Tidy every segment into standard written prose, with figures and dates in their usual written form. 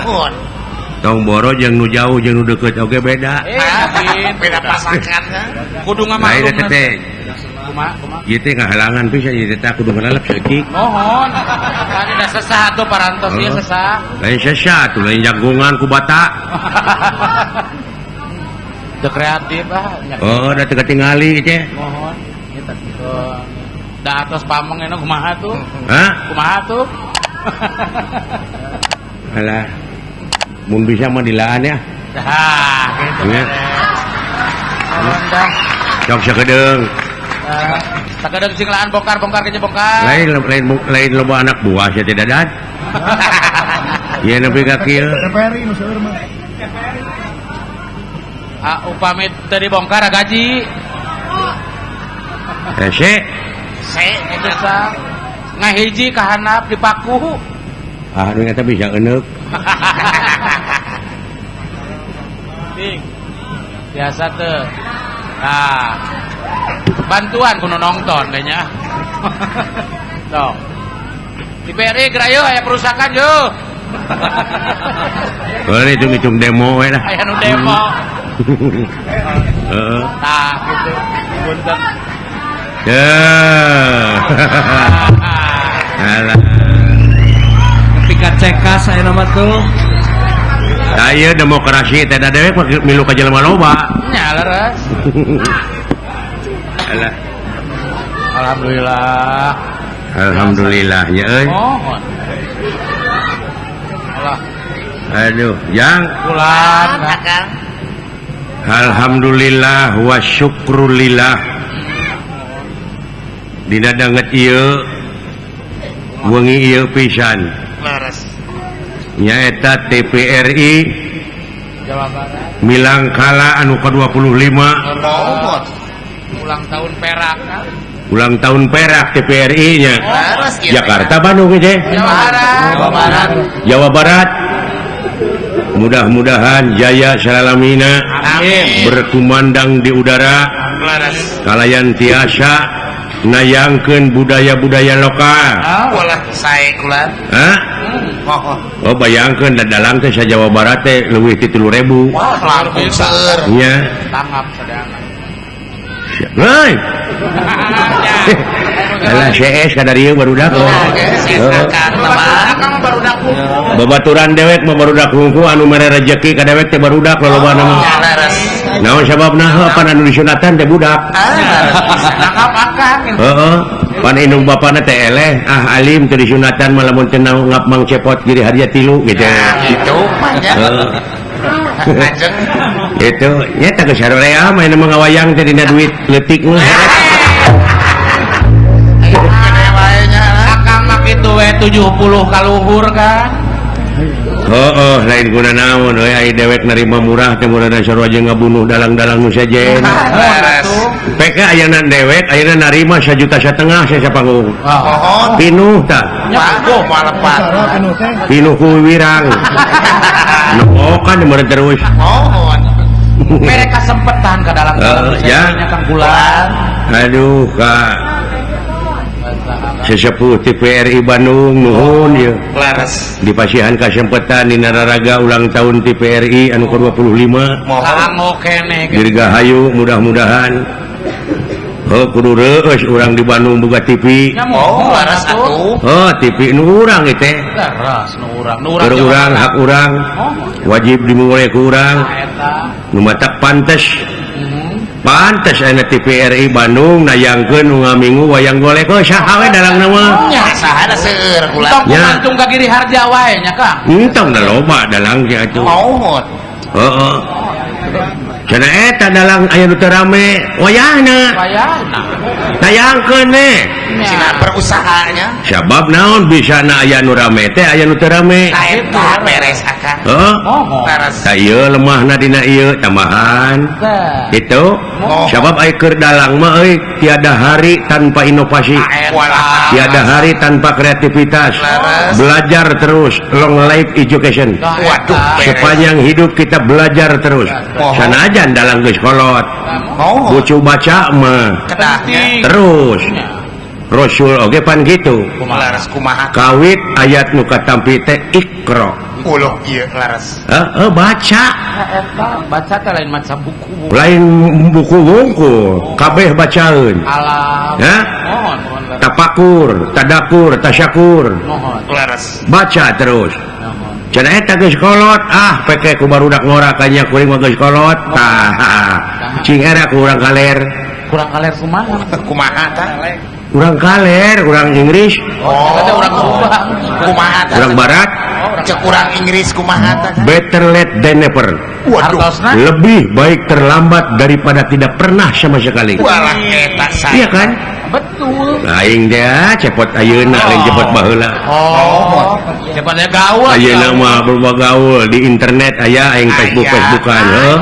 Mohon. Tong boro jeung nu jauh jeung nu deukeut oge beda. Beda pasakan. Kudu ngamaklum. Lain teh. Kumaha kumaha? Ieu teh ngahalangan pisan ieu teh kudu ngalep saeutik. Mohon. Tadi da sesah atuh parantos ieu sesah. Lain sesah atuh lain jagongan ku bata. Teu kreatif ah. Oh, da teu katingali teh. Mohon. Ieu teh kitu. Da atos pameng anu kumaha tuh? Hah? Kumaha tuh? Alah. Mun bisa mah dilaan ya. Dah, gitu. Ya. Mohon dah. Sok sakedeung. Sakedeung sing laan bongkar-bongkar kayaknya bongkar. Lain lain lain loba anak buah sia teh dadan. Ieu nepi ka kieu. TPRI nu seueur mah. Ah, upami teu dibongkar gaji. Hese. Se itu sa. Ngahiji ka handap dipaku. Ah, nu eta bisa eneuk. Ding. Biasa tuh. Nah, bantuan kudu nonton kayaknya. Tuh. Di PRI geura yeuh aya perusakan yeuh. Boleh hitung-hitung demo we lah. Aya nu demo. Heeh. Tah gitu. Punten. Yeuh. Alah. Nepi ka cekas aya nama tuh. Tah ieu demokrasi teh da dewek milu ka jelema loba. Nya leres. Alah. Alhamdulillah. Alhamdulillah nya euy. Mohon. Alah. Aduh, yang pulang Akang. Alhamdulillah wa syukrulillah. Dina danget ieu wengi ieu pisan. Leres. Nyaeta TPRI Jawa Barat Milangkala anu ke-25. Ulang tahun perak. Ulang tahun perak TPRI nya. Jakarta Bandung ge. Jawa Barat. Jawa Barat. Jawa Barat. Mudah-mudahan jaya salalamina. Amin. Berkumandang di udara. Kalayan tiasa nayangkeun budaya-budaya lokal. Walah sae kula. Hah? Oh bayangkeun da dalang teh sa Jawa Barat teh leuwih ti 3.000. Wah, langkung seueur. Nya. Tangap sadangan. Heuy. Alah CS kadarieu barudak. Babaturan dewek mah barudak hungku anu mere rejeki ka dewek teh barudak lolobana mah. Naon sababna heuh pan anu disunatan teh budak. Tangap akang. Heeh. Pan indung bapana teh eleh ah alim teu disunatan mah lamun teu ngap mang cepot giri hadiah tilu gitu. Gitu mah nya. Ajeng. Itu nya teh geus sarorea mah anu ngawayang teh dina duit leutik mah. Akang mah kitu we 70 kaluhur kan. Heeh, lain guna naon euy ai dewek nerima murah teh murah sarua jeung ngabunuh dalang-dalang nu sejen. PK ayeuna dewek ayeuna narima 1,5 juta saya panggung. Pinuh tah. Wah, malepat. Pinuh ku wirang. Nu kan meureun terus. Mohon. Mereka sempetan ka dalang-dalang ya. Kang Bulan. Aduh, Kak. Sesepuh TPRI Bandung nuhun ieu. Leres. Dipasihan kasempetan dina raraga ulang tahun TPRI anu ke-25. Kanggo keneh. Dirgahayu mudah-mudahan. Heuh kudu reueus urang di Bandung boga TV. Oh, leres atuh. Heuh, TV nu urang ieu teh. Leres nu urang. Nu urang. Urang hak urang. Wajib dimulai ku urang. Nu matak pantes. Pantes ayeuna TPRI Bandung nayangkeun nu ngaminggu wayang golek oh saha we dalang nama. Nya saha da seueur kula. Tong kumantung ka Giri Harja wae nya Kang. Entong da loba dalang ge atuh. Mohon. Heeh. Cenah eta dalang aya nu teu rame wayahna. Wayahna. Tayangkeun we. Cina perusahanya. Sabab naon bisa na aya nu rame teh aya nu teu rame. Tah eta beres akang. Heeh. Leres. Tah ieu lemahna dina ieu tambahan. Gitu. Sabab ai keur dalang mah euy tiada hari tanpa inovasi. Tiada hari tanpa kreativitas. Belajar terus, long life education. Waduh, sepanjang hidup kita belajar terus. Sanajan dalang geus kolot. Bucu baca mah terus. Rasul oge pan gitu. Kawit ayat nu katampi teh Iqra. Uluk ieu laras. Heeh, baca. Eta baca teh lain maca buku. Lain buku wungkul, kabeh bacaeun. Alam. Ya? Mohon, mohon laras. Tapakur, tadakur, tasyakur. Mohon. Laras. Baca terus. Mohon. Cenah eta geus kolot, ah peke ku barudak ngora kanya kuring mah geus kolot. Tah. Cing era ku urang kaler. Kurang kaler kumaha? Kumaha tah? Urang kaler, urang Inggris. Oh, eta urang Subang. Kumaha tah? Urang barat. Cek urang Inggris kumaha tah? Better late than never. Waduh. Hartosna? Lebih baik terlambat daripada tidak pernah sama sekali. Walah eta sae. Iya kan? Betul. Aing teh cepot ayeuna lain cepot baheula. Oh, cepotnya gaul. Ayeuna mah berubah gaul di internet aya aing Facebook Facebookan heuh.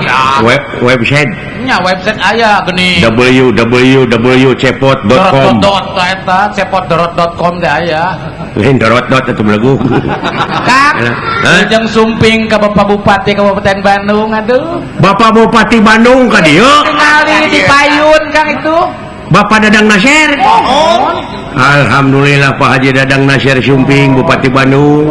Website. Nya website aya geuning. www.cepot.com. Dot eta cepot.com teh aya. Lain dot dot atuh belegu. Kang, jeung sumping ka Bapak Bupati Kabupaten Bandung aduh. Bapak Bupati Bandung ka dieu. Tingali di payun Kang itu. Bapak Dadang Nasir. Oh. Alhamdulillah Pak Haji Dadang Nasir Sumping Bupati Bandung.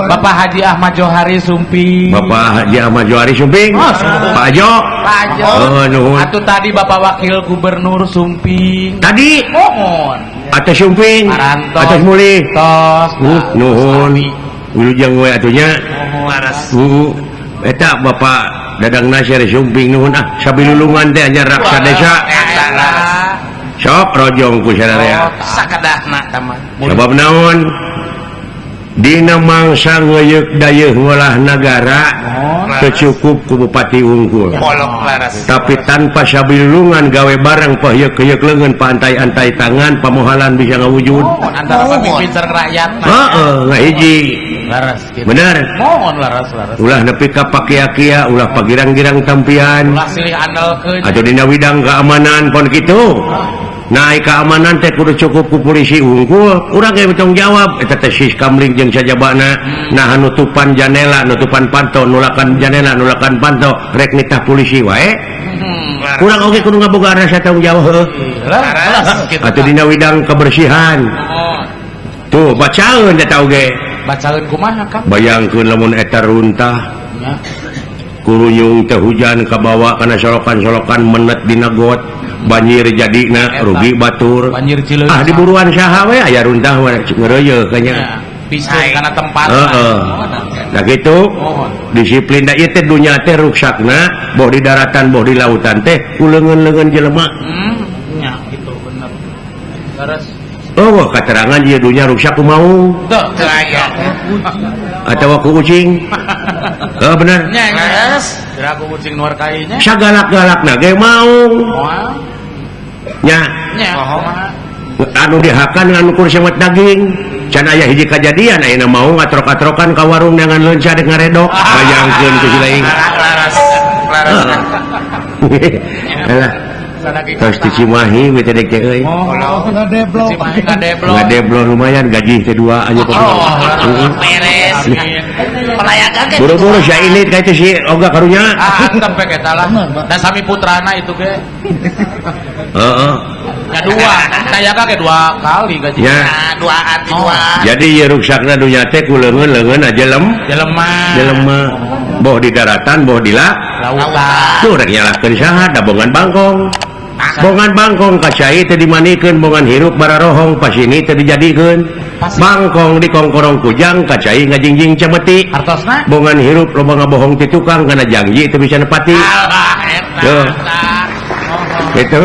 Bapak Haji Ahmad Johari Sumping. Bapak Haji Ahmad Johari Sumping. Oh, Pak Ajo. Pak Ajo. Oh, nuhun. Atuh tadi Bapak Wakil Gubernur Sumping. Tadi. Mohon. Atas Sumping. Parantos. Atas Mulih. Tos. Nuhun. Wilujeng we atunya. Eta Bapak Dadang Nasir Sumping nuhun ah sabilulungan teh anyar raksa desa. Sok rojong ku sararea. Sakadahna tah mah. Sabab naon? Dina mangsa ngeuyeuk dayeuh ngolah nagara teu cukup ku bupati unggul. Tapi tanpa sabilulungan gawe bareng pahyeuk-hyeuk leungeun pantai-antai tangan pamohalan bisa ngawujud. Antara pamimpin sareng rakyat. Heeh, ngahiji. Laras gitu. Bener. Mohon laras laras. Ulah nepi ka pakia-kia, ulah pagirang-girang tampian. Ulah silih andalkeun. Atuh dina widang keamanan pon kitu. Nah, keamanan teh kudu cukup ku polisi unggul. Urang ge tanggung jawab eta teh Siskamling jeung sajabana. Nah, nutupan janela, nutupan panto, nulakan janela, nulakan panto, rek nitah polisi wae. Urang oge kudu ngabogaan rasa tanggung jawab heuh. Atuh dina widang kebersihan. Tuh, bacaeun eta oge. Bacaeun kumaha Kang? Bayangkeun lamun eta runtah. Kurunyung teh hujan kabawa kana solokan-solokan menet dina got, banjir jadina rugi batur. Banjir Cileunca. Ah diburuan saha we aya runtah we ngeureuyeuh kanya. Piseun kana tempat. Heeh. Nah kitu disiplin da ieu teh dunya teh ruksakna boh di daratan boh di lautan teh ku leungeun-leungeun jelema. Nya kitu bener. Leres. Oh, keterangan ieu dunya ruksak ku mau. Teu aya. Atawa ku ucing. Oh, bener. Nya leres. Geura ku ucing nuar kai nya. Sagalak-galakna ge mau. Nya. Nya. Anu dihakan anu kur sewet daging. Can aya hiji kajadian ayeuna mau ngatrok-atrokan ka warung neangan leunca dek ngaredok. Bayangkeun ku si lain. Laras. Laras. Alah. Terus di Cimahi we teh dek teh euy. Cimahi ngadeblok. Ngadeblok lumayan gaji teh dua aja kok. Beres. Pelayakan ge. Buru-buru sia ilit ka itu si Oga karunya. Ah, antep we eta lah. Da sami putrana itu ge. Heeh. Ya dua, saya ge dua kali gaji. Ya, duaan di dua. Jadi ieu ruksakna dunya teh ku leungeun-leungeun aja jelema. Jelema. Boh di daratan, boh di lautan. Tuh rek nyalahkeun saha da bongan bangkong. Bongan bangkong ka cai teu dimanikeun, bongan hirup bararohong pasini teu dijadikeun. Bangkong dikongkorong kujang ka cai ngajingjing cemeti. Hartosna? Bongan hirup loba ngabohong ti tukang kana janji teu bisa nepati. Alah eta. Tuh. Gitu.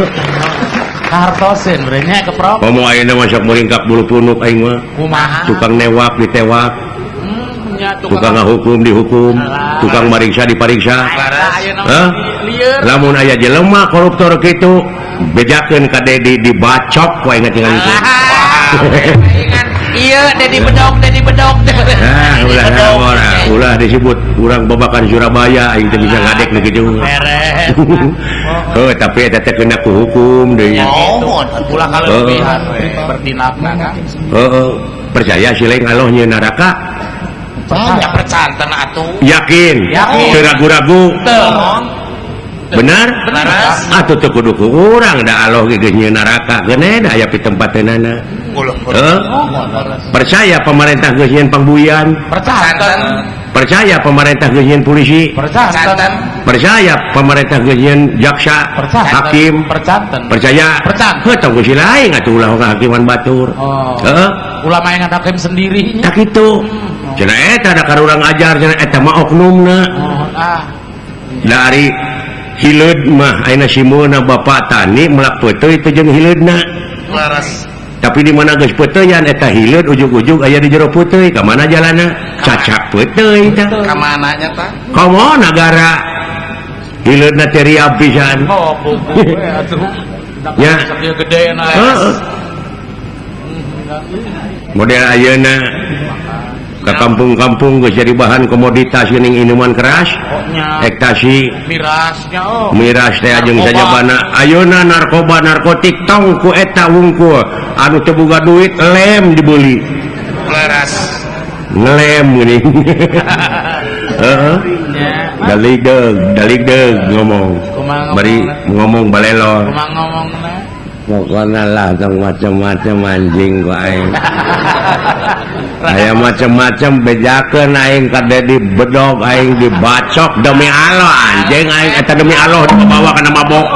Hartoseun berenya keprok. Komo ayeuna mah sok muringkak bulu punuk aing mah. Kumaha? Tukang newak ditewak. Tukang ngahukum dihukum, tukang mariksa dipariksa. Hah? Lamun aya jelema koruptor kitu bejakeun ka Dedi dibacok ku aing tinggal itu. Iya, Dedi bedok, Dedi bedok. Nah, ulah ulah disebut urang babakan Surabaya aing teh bisa ngadek nu kitu. Beres. Heuh, tapi eta teh kena ku hukum deui. Ulah kalebihan we bertinakna kan. Heeh, percaya si lain Allah nyieun neraka. Ya percanten atuh. Yakin, teu ragu-ragu. Benar? Atuh teu kudu ku urang da Allah ge geus nyieun neraka geuneh da aya pitempateunana. Percaya pemerintah geus nyieun pangbuyan. Percaya pemerintah geus nyieun polisi. Percaya pemerintah geus nyieun jaksa, hakim. Percaya. Heuh tong geus lain atuh ulah hakiman batur. Heeh. Ulah main hakim sendiri. Tak kitu. Cenah eta da karurang ajar cenah eta mah oknumna. Dari hileud mah ayeuna simeuna bapak tani melak peuteuy teh jeung hileudna. Laras. Tapi di mana geus peuteuyan eta hileud ujug-ujug aya di jero peuteuy ka mana jalanna? Cacak peuteuy tah. Ka mana nya tah? Komo nagara hileudna teh riab pisan. Oh, buku we atuh. Nya gede na. Heeh. Model ayeuna ke kampung-kampung geus jadi bahan komoditas geuning minuman keras, ekstasi, mirasnya oh. Miras teh jeung sajabana. Ayeuna narkoba narkotik tong ku eta wungkul anu teu boga duit lem dibeli. Leras. Ngelem geuning. Heeh. Dalig deug ngomong. Bari ngomong balelor. Kumaha ngomongna? Pokoknya lah tong macam-macam anjing ku aing. Aya macam-macam bejakeun aing ka Dedi bedog aing dibacok demi Allah anjing aing eta demi Allah dibawa kana mabok.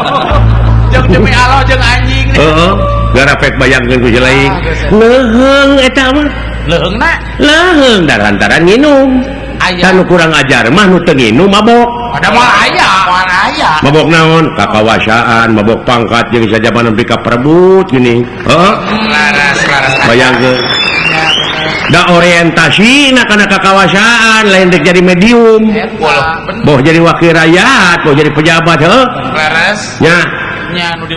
Jeung demi Allah jeung anjing. Heeh, gara pek bayangkeun ku lain. Leuheung eta mah. Leuheungna? Leuheung darantaran nginum. Aya nu kurang ajar mah nu teu nginum mabok. Ada moal aya. Moal aya. Mabok naon? Kakawasaan, mabok pangkat jeung sajabana nepi ka perebut geuning. Heeh. Laras, laras. Bayangkeun. Da orientasi na kana kakawasaan lain dek jadi medium. Boh jadi wakil rakyat, boh jadi pejabat heuh. Laras. Nya.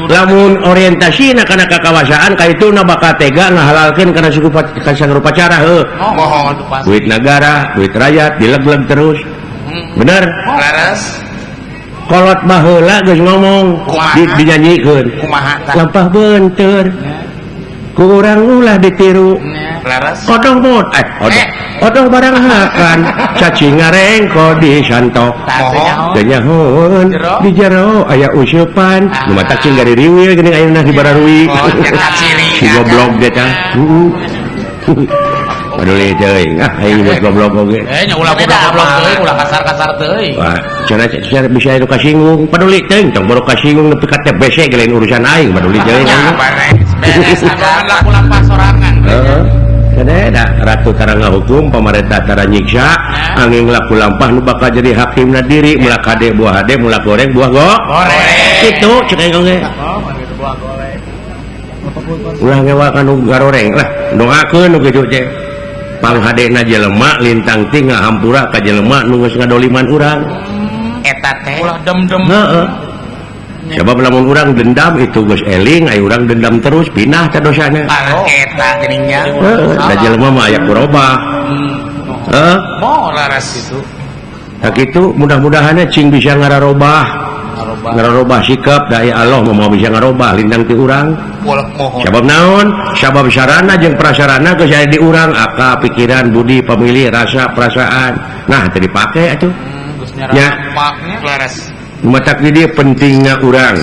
Lamun orientasi na kana kakawasaan ka itu na bakal tega ngahalalkeun kana suku ka upacara heuh. Mohon. Duit negara, duit rakyat dileg-leg terus. Bener? Laras. Kolot baheula geus ngomong dinyanyikeun. Kumaha tah? Lampah beunteur. Ku urang ulah ditiru. Laras. Odong bot, odong barang hakan, cacing ngarengko di santok. Teu nyahoeun di jero aya useupan, nu matak cing gaririwil geuning ayeuna di bararui. Si goblok teh tah. Paduli teuing, ah aing buat goblok oge. Nya ulah goblok teuing, ulah kasar-kasar teuing. Wah, cenah bisa itu kasinggung, paduli teuing, tong baru kasinggung nepi ka TBC ge lain urusan aing, paduli teuing. Beres, laku lampah sorangan. Heeh. Kada ratu tara ngahukum, pemerintah tara nyiksa, angin laku lampah nu bakal jadi hakimna diri, mulak hade buah hade, mulak goreng buah goreng. Kitu cek aing oge. Ulah ngewa ka nu garoreng lah, doakeun nu kitu teh. Panghadena jelema lintang ti ngahampura ka jelema nu geus ngadoliman urang. Eta teh ulah dem-dem. Heeh. Sebab lamun urang dendam itu geus eling, aya urang dendam terus pindah ka dosana. Eta geuning nya. Heeh, da jelema mah aya kurobah. Heeh. Moal laras kitu. Tah kitu mudah-mudahannya cing bisa ngararobah. Ngararobah sikap da aya Allah mah bisa ngarobah lintang ti urang. Sabab naon? Sabab sarana jeung prasarana geus aya di urang, akal, pikiran, budi, pamilih, rasa, perasaan. Nah, teu dipake atuh. Nya. Laras. Matak di dieu pentingna urang.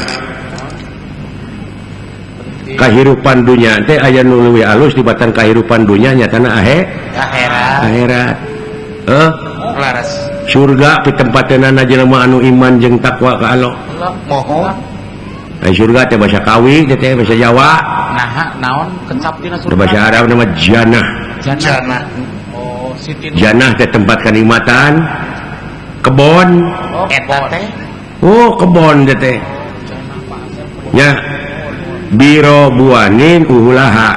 Kahirupan dunya teh aya nu leuwih alus dibatan kahirupan dunya nyatana akhirat. Akhirat. Heuh. Laras. Surga pitempateunana jelema anu iman jeung takwa ka Allah. Moho. Ai surga teh bahasa Kawi teh bahasa Jawa. Naha naon kecap dina surga? Bahasa Arab nama janah. Janah. Oh, Siti. Janah teh tempat kenikmatan. Kebon. Oh, eta teh. Oh, kebon teh. Nya biro buanin uhulaha.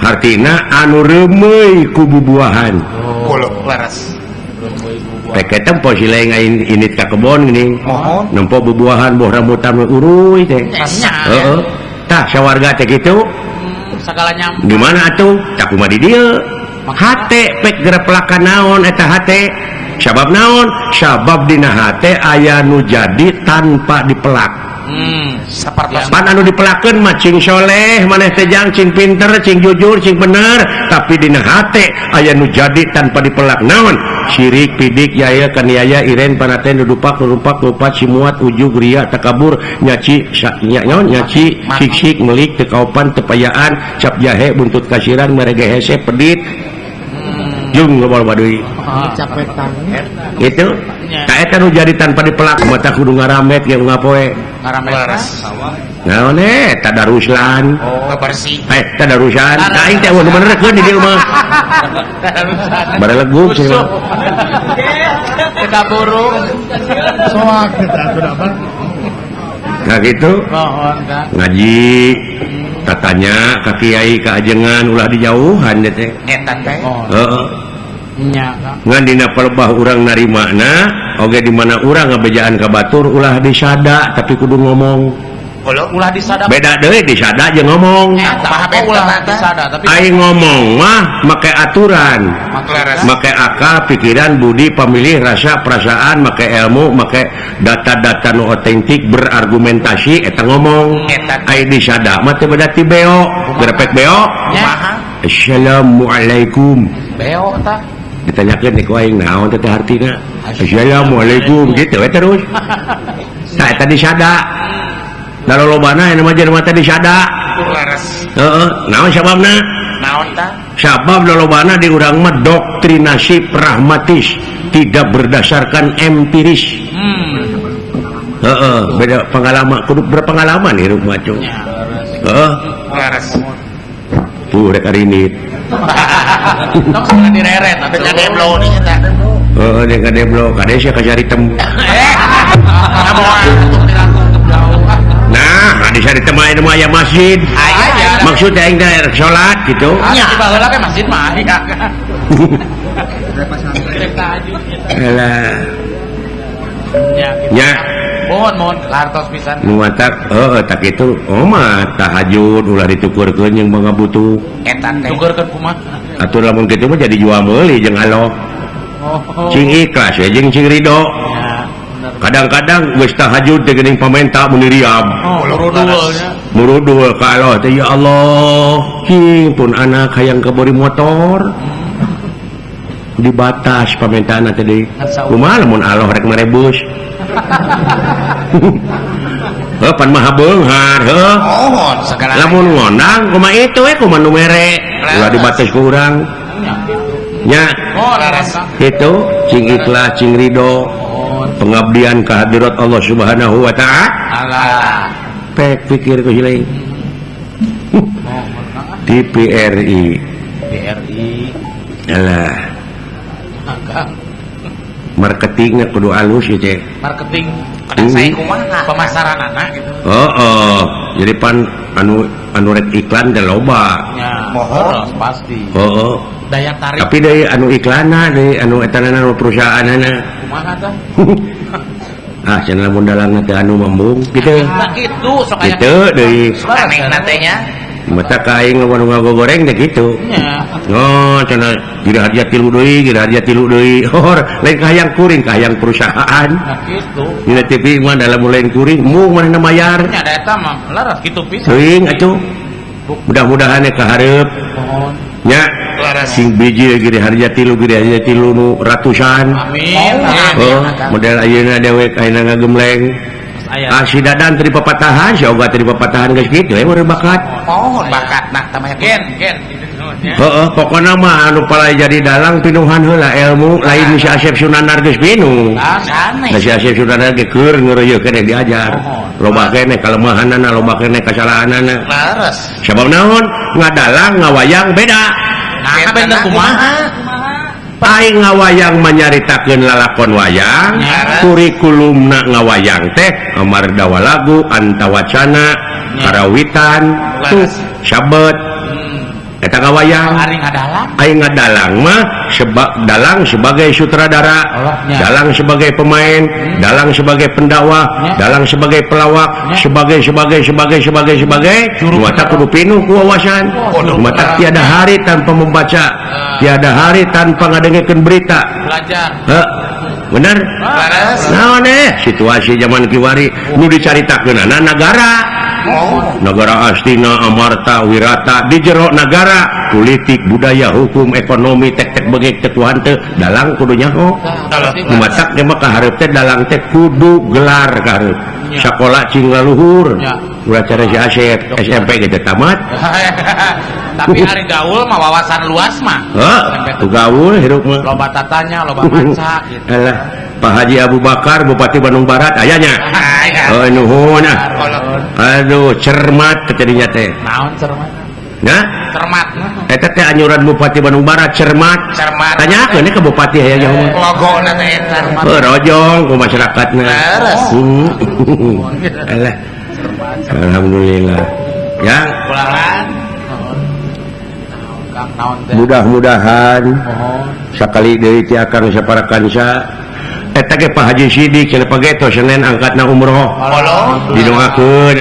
Hartina anu reumeuy ku bubuahan. Oh, laras. Pek tempo si lain aing init ka kebon geuning. Nempo bubuahan boh rambutan we uruy teh. Heeh. Tah sawarga teh kitu. Sagala nyampe. Di mana atuh? Tah kumaha di dieu? Hate pek gereplakan naon eta hate? Sabab naon? Sabab dina hate aya nu jadi tanpa dipelak. Sapertos Pan anu dipelakeun mah cing soleh, maneh teh jang cing pinter, cing jujur, cing bener, tapi dina hate aya nu jadi tanpa dipelak naon? Syirik, pidik, yaya, kaniaya, iren, panaten, dudupak, rumpak, lupat, simuat, ujug, ria, takabur, nyaci, nyaon, nyaci, sik-sik, melik, tekaopan, tepayaan, cap jahe, buntut kasiran, merege hese, pedit. Jung ngobol baduy. Capetan. Gitu. Ta eta nu jadi tanpa dipelak mata kudu ngaramet ge ngapoe. Ngaramet. Naon tadaruslan. Oh, bersih. Tadarusan. Ka aing teh nu benerkeun di dieu mah. Barelegug sih. Kita burung. Soak kita atuh apa? Nah gitu. Ngaji tatanya ka kiai ka ajengan ulah dijauhan teh. Eta teh. Heeh. Ngan dina palebah urang narimana oge di mana urang ngabejaan ka batur ulah disada tapi kudu ngomong. Ulah disada. Beda deui disada jeung ngomong. Ulah disada tapi aing ngomong mah make aturan, make akal, pikiran, budi, pamilih, rasa, perasaan, make ilmu, make data-data nu otentik, berargumentasi eta ngomong. Aing disada mah teu beda ti beo, gerepek beo. Assalamualaikum. Beo tah. Ditanyakeun ku aing naon teh hartina. Assalamualaikum gitu we terus. Tah eta disada. Da lolobana anu mah jelema teh disada. Leres. Heeh, naon sababna? Naon tah? Sabab lolobana di urang mah doktrinasi pragmatis, tidak berdasarkan empiris. Heeh, beda pengalaman, kudu berpengalaman hirup mah cuy. Heeh. Leres. Tuh rek arinit. Tong segera direret atuh. Kadeblo nih eta. Heeh, deuk kadeblo, kade sia kacaritem. Nah, di sari tema ini mah aya masjid. Aya. Maksud aing teh rek salat gitu. Nya, di baheula ge masjid mah aya. Alah. Nya. Mohon lartos pisan. Nu matak heueuh tak kitu. Oh mah tahajud ulah ditukurkeun jeung mangabutuh. Eta teh. Tukurkeun kumaha? Atuh lamun kitu mah jadi jual meuli jeung Allah. Cing ikhlas we jeung cing ridho. Kadang-kadang geus tahajud teh geuning pamenta mun riab. Oh, murudul nya. Murudul ka Allah teh ya Allah, cing pun anak hayang kabori motor. Dibatas pamentaanna teh deui. Kumaha lamun Allah rek marebus. Heuh pan maha beunghar heuh. Mohon segala. Lamun ngondang kumaha itu we kumaha nu mere. Ulah dibatas ku urang. Nya. Kitu cing ikhlas cing ridho. Pengabdian kehadirat Allah Subhanahu wa ta'ala. Pek pikir ku hilang. TPRI. PRI. Alah. Marketingnya kudu alus ya teh. Marketing kada sae kumaha pemasaranana gitu. Heeh, jadi pan anu rek iklan teh loba. Ya, mohon pasti. Heeh. Daya tarik. Tapi deui anu iklanna deui anu etanana anu perusahaanana. Kumaha tah? Ah, cenah lamun dalangna teh anu mambung gitu. Nah, kitu sok aya. Kitu deui. Anehna teh nya. Mata ka aing lamun ngagoreng teh kitu. Nya. Oh, cenah gira harja tilu deui, gira harja tilu deui. Hor, lain kahayang kuring, kahayang perusahaan. Nah, kitu. Dina TV mah dalam lain kuring, mung manehna mayar. Nya da eta mah laras kitu pisan. Teuing atuh. Mudah-mudahan ya kahareup. Mohon. Nya. Sing biji giri harja tilu, giri harja tilu nu ratusan. Amin. Oh, model ayeuna dewek ayeuna ngagemleng. Ah, si Dadan teu dipapatahan, si Oga teu dipapatahan geus kitu we meureun bakat. Mohon bakat nah tamanya gen gen. Heeh, pokona mah anu palai jadi dalang pinuhan heula ilmu, lain si Asep Sunanar geus pinuh. Sanes. Da si Asep Sunanar ge keur ngeureuyeuh keneh diajar. Loba keneh kalemahanana, loba keneh kasalahanana. Leres. Sabab naon? Ngadalang ngawayang beda. Nah, beda kumaha? Aing ngawayang manyaritakeun lalakon wayang, kurikulumna ngawayang teh amardawa lagu, antawacana, karawitan, tuh sabet. Eta ngawayang. Aing ngadalang mah dalang sebagai sutradara, dalang sebagai pemain, dalang sebagai pendakwah, dalang sebagai pelawak, sebagai mata kudu pinuh ku wawasan. Mata tiada hari tanpa membaca, tiada hari tanpa ngadengekeun berita. Belajar. Heuh. Bener? Naon situasi zaman kiwari nu dicaritakeunana nagara. Negara Astina, Amarta, Wirata di jero nagara, politik, budaya, hukum, ekonomi, tek-tek bengek teu hanteu, dalang kudu nyaho. Matak teh mah kahareup teh dalang teh kudu gelar kahareup. Sakola cing laluhur. Ulah cara si Asep SMP ge teh tamat. Tapi ari gaul mah wawasan luas mah. Heuh, tuh gaul hirup mah. Loba tatanya, loba maca gitu. Alah, Pak Haji Abu Bakar Bupati Bandung Barat ayanya. Oh nuhun ah. Aduh, cermat tadinya teh. Naon cermat? Nah, cermat. Eta teh anyuran Bupati Bandung Barat cermat. Cermat. Tanyakeun ke bupati aya jauh. Logona teh cermat. Oh, rojong ku masyarakatna. Leres. Alah. Alhamdulillah. Ya. Mudah-mudahan sakali deui ti akang saparakansa eta ge Pak Haji Sidik cenah pageto Senin angkatna umroh. Didoakeun.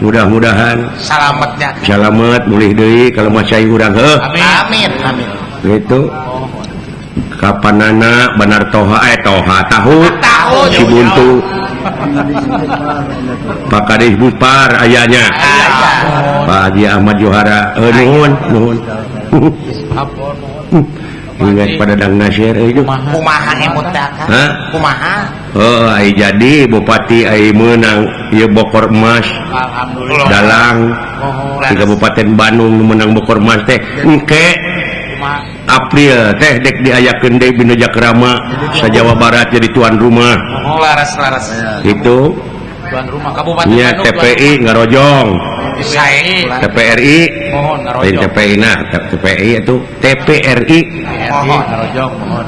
Mudah-mudahan salametnya. Salamet mulih deui kalau mah cai urang heuh. Amin. Amin. Gitu. Kapanana benar toha toha tahu. Cibuntu. Pak Kadis Bupar ayanya. Pak Haji Ahmad Johara. Nuhun, nuhun. Ingat pada Dang Nasir itu. Kumaha emut teh? Kumaha? Oh, ai jadi bupati ai meunang ieu bokor emas. Alhamdulillah. Dalang di Kabupaten Bandung menang bokor emas teh. Engke April teh dek diayakeun deui Bina Jakrama sa Jawa Barat jadi tuan rumah. Laras-laras. Itu tuan rumah Kabupaten nya Bandung. TPI ngarojong. TPRI mohon ngarojong. TPI nah, TPI itu TPRI mohon ngarojong mohon.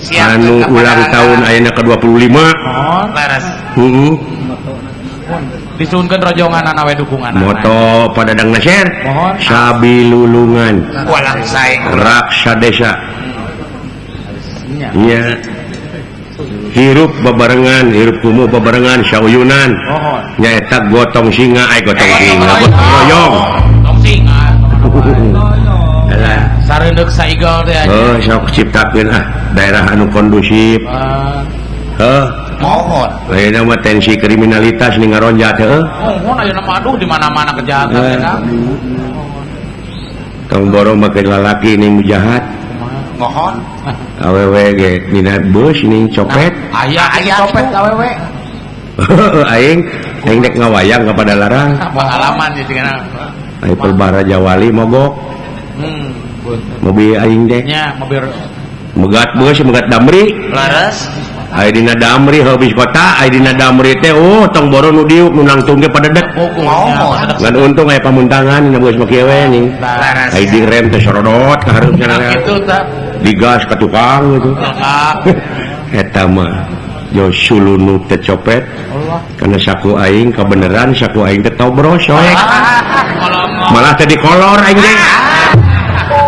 Anu ulang tahun ayeuna ke-25. Mohon laras. Heeh. Disuhunkeun rojonganana we dukunganana. Moto pada Dang Nasir. Mohon. Sabilulungan. Walang saeng. Raksa desa. Nya. Hirup babarengan, hirup kumuh babarengan sauyunan. Nyaeta gotong singa, ai gotong singa, gotong royong. Gotong singa. Alah, sareundeuk saigel teh aja. Oh, sok ciptakeun ah daerah anu kondusif. Heuh, mohon. Ayeuna mah tensi kriminalitas ning ngaronjat heuh. Mohon ayeuna mah aduh di mana-mana kejahatan eta. Tong borong make lalaki ning jahat. Mohon. Awewe ge dina bus ning copet. Aya aya copet awewe. Aing aing dek ngawayang kepada larang. Pengalaman di cenah. Ai Pelbara Jawali mogok. Mobil aing teh. Nya mobil megat bus megat Damri. Laras. Ai dina Damri habis kota, ai dina Damri teh oh tong boro nu diuk nu nangtung ge padedet. Ngan untung aya pamuntangan dina bus mah kieu we ning. Ai di rem teh sorodot ka hareup cenah. Kitu tah. Digas ka tukang gitu. Eta mah jo sulunu teh copet. Karena saku aing kabeneran saku aing teh tobros soek. Malah teh dikolor aing teh.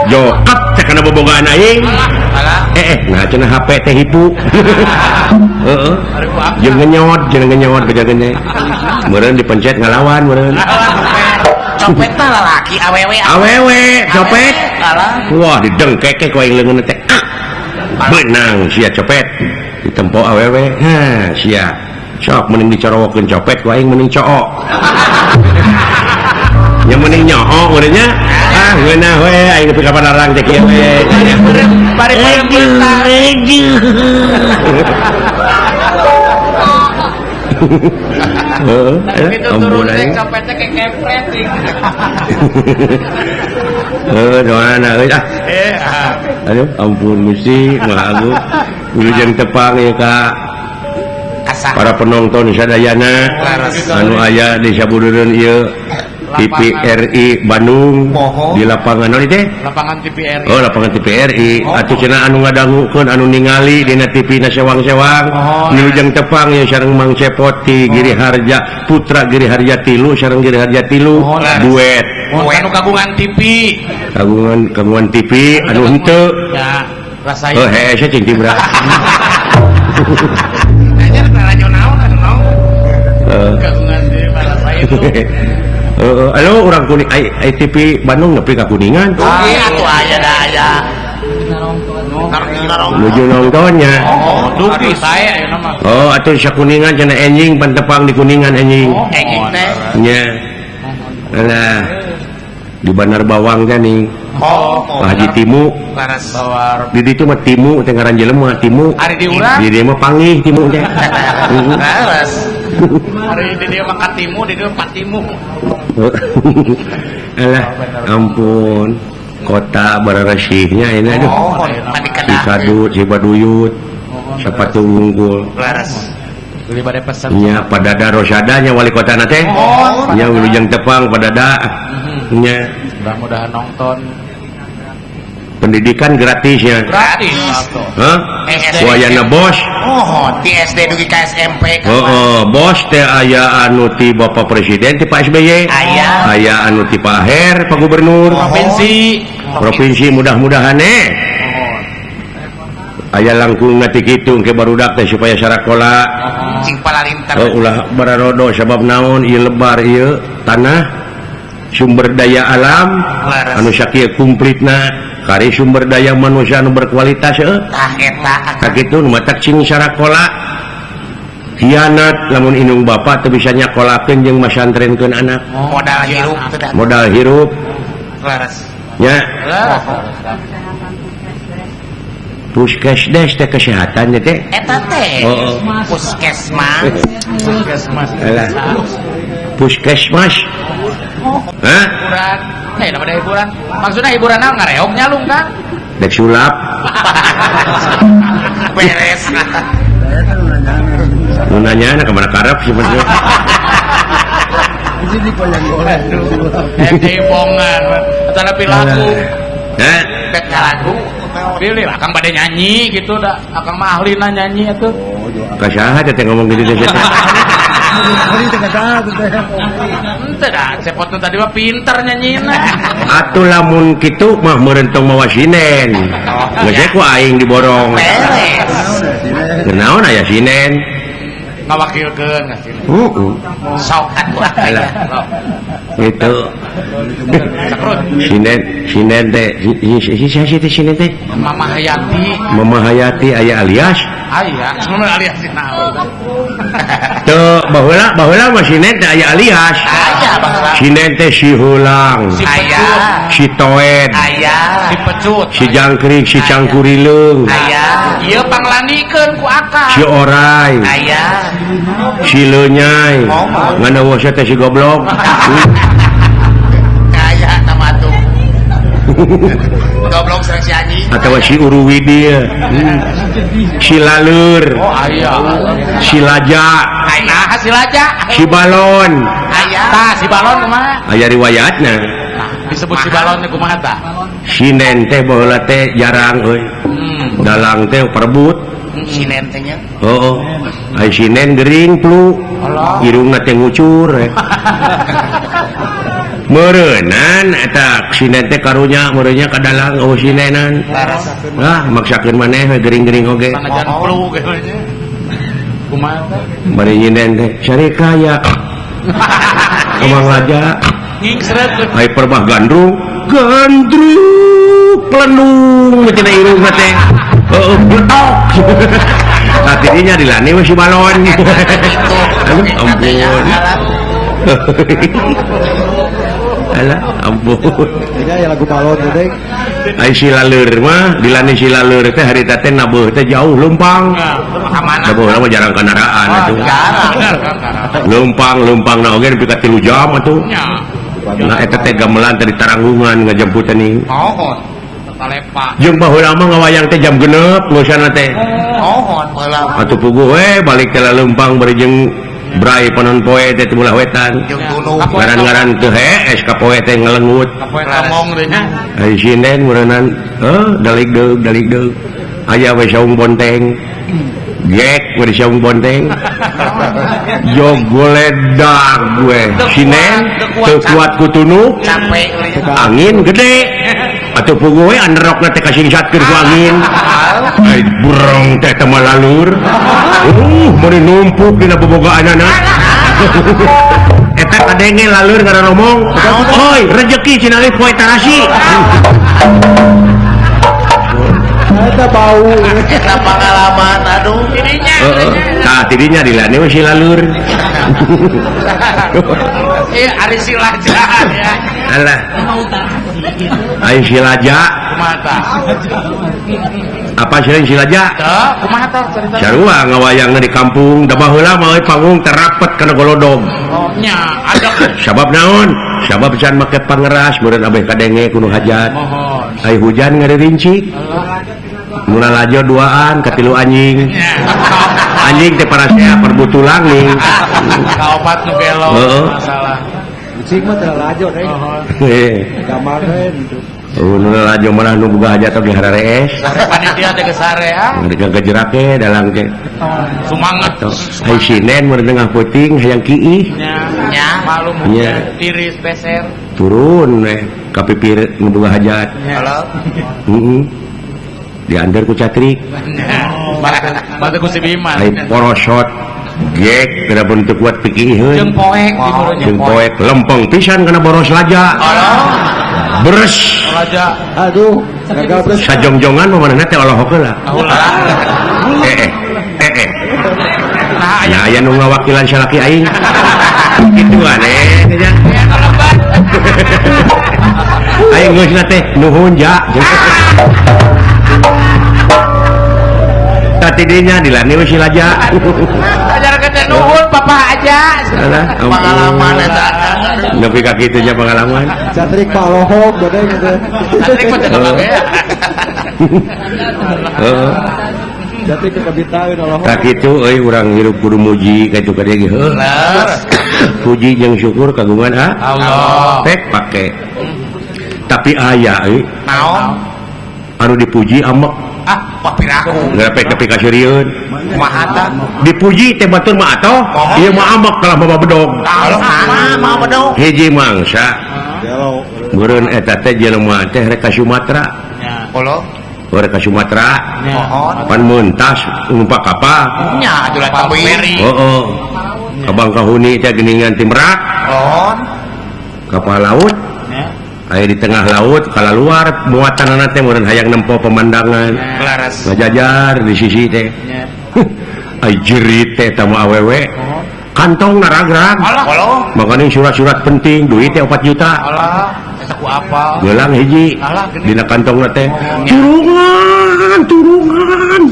Jokap teh kana bobogaan aing. Nah cenah HP teh hipu. Heeh. Jeung ngenyot bejageun. Meureun dipencet ngalawan meureun. Copet mah lalaki awewe. Awewe copet. Wah didengkeke ku aing leungeun teh. Beunang sia copet. Ditempo awewe. Hah sia. Sok mending dicorowokeun copet ku aing mending cook. Nya mending nyoo meureun nya. Ah ngeunah we aing nepi ka palarang teh kieu we. Heeh, ampun aing. Copetnya kayak kepret. Heuh, doana euy ah. Aduh, ampun Gusti, Maha Agung. Wilujeng tepang ieu ka para penonton sadayana anu aya di sabudureun ieu TPRI Bandung di lapangan naon teh? Lapangan TPRI. Oh, lapangan TPRI. Atuh cenah anu ngadangukeun anu ningali dina TV na sewang-sewang. Wilujeng tepang ieu sareng Mang Cepot ti Giri Harja, Putra Giri Harja tilu sareng Giri Harja tilu duet. Anu kagungan TV. Kagungan TV anu henteu. Ya, rasanya. Oh, hese cing tibra. Nanya lalajo naon anu naon. Kagungan TV rasain tuh. Halo urang kuning ai TV Bandung nepi ka Kuningan. Oke, atuh aya da aya. Nuju nontonnya. Oh, dugi saya ayeuna mah. Oh, atuh sakuningan cenah enjing pantepang di Kuningan enjing. Enjing teh. Nya. Alah. Di Bandar Bawang teh nih. Oh, Pak Haji Timu. Laras. Di ditu mah Timu teh ngaran jelema Timu. Ari di urang. Di dieu mah panggih Timu teh. Laras. Ari di dieu mah Katimu, di dieu Patimu. Alah, ampun. Kota bararesihnya ini aduh. Oh, Cikadut, Cibaduyut, sepatu unggul. Laras. Beli bade pesen. Nya Padada Rosada nya wali kota na teh. Nya wilujeng tepang Padada. Nya mudah-mudahan nonton. Pendidikan gratis ya. Gratis. Hah? Wayana bos. Oh, di SD dugi ka SMP. Oh, bos teh aya anu ti Bapak Presiden ti Pak SBY. Aya. Aya anu ti Pak Her, Pak Gubernur. Provinsi. Provinsi mudah-mudahan Aya langkung ti kitu engke barudak teh supaya sarakola. Cing palarinter. Oh, ulah bararodo sabab naon ieu lebar ieu tanah sumber daya alam anu sakieu kumplitna. Kari sumber daya manusia anu berkualitas tah eta sakitu nu matak cing sarakola hianat lamun indung bapa teu bisa nyakolakeun jeung masantrenkeun anak modal hirup modal hirup laras nya puskesdes teh kesehatan teh eta teh puskesmas puskesmas puskesmas hah hiburan. Hiburan. Maksudnya hiburan naon ngareog nyalung kan? Dek sulap. Beres. Nu nanya ka mana karep sih maksudnya. Bongan. Atana pilaku. Heh, dek ngalagu. Pilih akang bade nyanyi gitu dah. Akang mah ahlina nyanyi atuh. Ka saha teh ngomong gitu teh. Henteu dah, cepot nu tadi mah pinter nyanyina. Atuh lamun kitu mah meureun tong mawa sinen. Geus ku aing diborong. Beres. Kunaon aya sinen? Ngawakilkeun ka sinen. Heeh. Sok atuh. Itu. Sinen, sinen teh si teh sinen teh. Mama Hayati. Mama Hayati aya alias? Aya, sebenarnya alias naon. Tuh, baheula baheula mah sinen teh aya alias. Aya baheula. Sinen teh si Hulang. Aya. Si Toed. Aya. Si Pecut. Si Jangkrik, si Cangkurileung. Aya. Ieu panglanikeun ku akang. Si Orai. Aya. Si Lenyai. Ngan eueuh teh si goblok. Kaya nama tuh. Goblok sareng si anjing. Atawa si Uruwidi. Si Lalur. Oh aya. Si Laja. Nah, si Laja. Si Balon. Aya. Tah, si Balon kumaha? Aya riwayatna. Nah, disebut si Balon teh kumaha tah? Sinen teh baheula teh jarang euy. Dalang teh perebut. Sinen teh nya. Heeh. Ai sinen gering flu. Irungna teh ngucur. Meureunnan eta sinen teh karunya meureunnya ka dalang eueuh sinenan. Ah, maksakeun maneh we gering-gering oge. Sanajan flu ge nya. Kumaha teh? Bari nyinen teh cari kaya. Emang aja. Ngingsreut. Ai perbah gandrung, gandrung pelendung cenah irungna teh. Heeh, bletok. Tah tidinya dilani we si Balon. Aduh, ampun. Alah, ampun. Ini aya lagu balon teh. Ai si Laleur mah dilani si Laleur teh harita teh nabuh teh jauh leumpang. Ka mana? Nabuh mah jarang kendaraan atuh. Jarang. Leumpang leumpang na oge nepi ka 3 jam atuh. Nah eta teh gamelan teh di Taranggungan ngajemput teh ning. Mohon. Talepa. Jeung baheula mah ngawayang teh jam 6 ngeusan teh. Mohon baheula. Atuh puguh we balik teh leumpang bari jeung brai panon poe teh belah wetan. Ngaran-ngaran teu hees ka poe teh ngelengut. Ka poe tamong teh nya. Ai sinden meureunnan heuh dalig deug dalig deug. Aya we saung bonteng. Gek we saung bonteng. Jog goledag gue. Sinen teu kuat ku tunuk. Capek angin gede. Atuh puguh we anderokna teh kasingsatkeun ku angin. Ai burung teh teh malalur. Meuni numpuk dina bobogaanana. Eta kadenge lalur ngararomong. Oi, rejeki cenah poe tarasi. Eta bau. Eta pengalaman aduh. Tidinya. Heeh. Tah tidinya dilane we si lalur. Eh ari si laja ya. Alah. Ai si laja. Kumaha tah? Apa sih si laja? Tah, kumaha tah cerita? Sarua ngawayangna di kampung, da baheula mah euy panggung terapet kana golodog. Oh nya, ada sabab naon? Sabab can make pangeras meureun abeh kadenge kudu hajat. Mohon. Ai hujan ngaririncik. Mula lajo duaan katilu anjing. Anjing teh parasea perbutulang nih. Kaopat nu gelo masalah. Cing mah teu lajo deh. Gampang we gitu. Oh, nu lajo malah nu boga hajat oge hararees. Panitia teh geus sare ah. Mereka kejerake dalang teh. Sumanget. Ai sinen mun tengah peuting hayang kiih. Nya, malum tiris beser. Turun we ka pipir nu boga hajat. Heeh. Diantar ku catrik. Batu ku si Bima. Ai porosot gek kada pun teu kuat pikiheun. Jeung poek di jeung poek lempeng pisan kana boros laja. Beres. Laja. Aduh, gagal beres. Sajongjongan mah manehna teh olohok heula. Nah, aya nu ngawakilan salaki aing. Kitu aneh nya. Aing geus teh nuhun ja. Tadinya dilani we si laja. Ajar teh nuhun papa aja. Pengalaman eta. Nepi ka kitu nya pengalaman. Catrik palohok badai gitu. Catrik mah teu kabeh. Heeh. Catrik kebitaeun olohok. Ka kitu euy urang hirup kudu muji ka itu ka dieu ge heuh. Puji jeung syukur kagungan ha Allah. Pek pake. Tapi aya euy. Naon? Anu dipuji amek. Ah, papiraku. Ngarepek nepi ka seurieun. Kumaha tah? Dipuji teh batur mah atoh, ieu mah amek kalah mah bedog. Kalah mah bedog. Hiji mangsa. Meureun eta teh jelema teh rek ka Sumatera. Olo. Rek ka Sumatera. Pan meuntas numpak kapal. Nya atuh lah feri. Heeh. Ka Bangkahuni teh geuningan ti Merak. Mohon. Kapal laut. Aya di tengah laut kala luar muatanana teh meureun hayang nempo pemandangan. Laras. Ngajajar di sisi teh. Ai jerit teh eta mah awewe. Kantong naragrag. Makanya surat-surat penting duit teh 4 juta. Alah, eta ku apal. Geulang hiji. Dina kantongna teh. Turungan, turungan.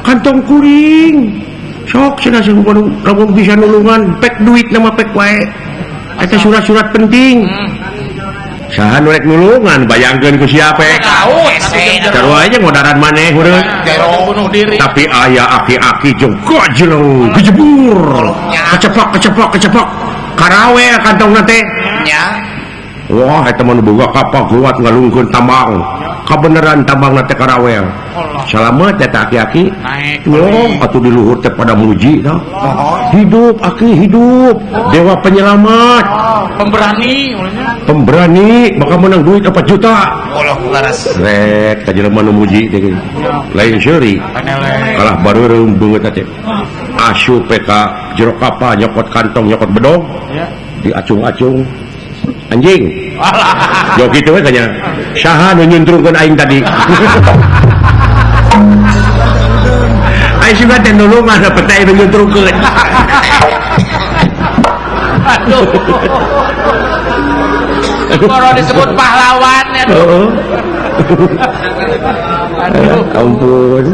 Kantong kuring. Sok cenah sing lamun bisa nulungan pek duit nama pek wae. Eta surat-surat penting. Saha nu rek nulungan bayangkeun ku siapa? Sarua aja ngodaran maneh heureun. Tapi aya aki-aki jeung gajleng gejebur. Kecepak kecepak kecepak. Karawe kantongna teh. Nya. Wah eta mah nu boga kapal kuat ngalungkeun tambang. Kabeneran tambangna teh karawel. Salamet eta aki-aki. Wah atuh di luhur teh pada muji tah. Hidup aki hidup. Dewa penyelamat. Pemberani pemberani maka menang duit 4 juta. Allah laras. Rek ka jelema nu muji teh lain seuri. Kalah bareureum beungeut teh. Asup ka jero kapal nyokot kantong nyokot bedog. Diacung-acung. Anjing. Yo kitu we kanya. Saha nu nyuntrungkeun aing tadi? Aing sih teh nulungan pete nu nyuntrungkeun. Aduh. Kalau disebut pahlawan ya. Aduh. Ampun.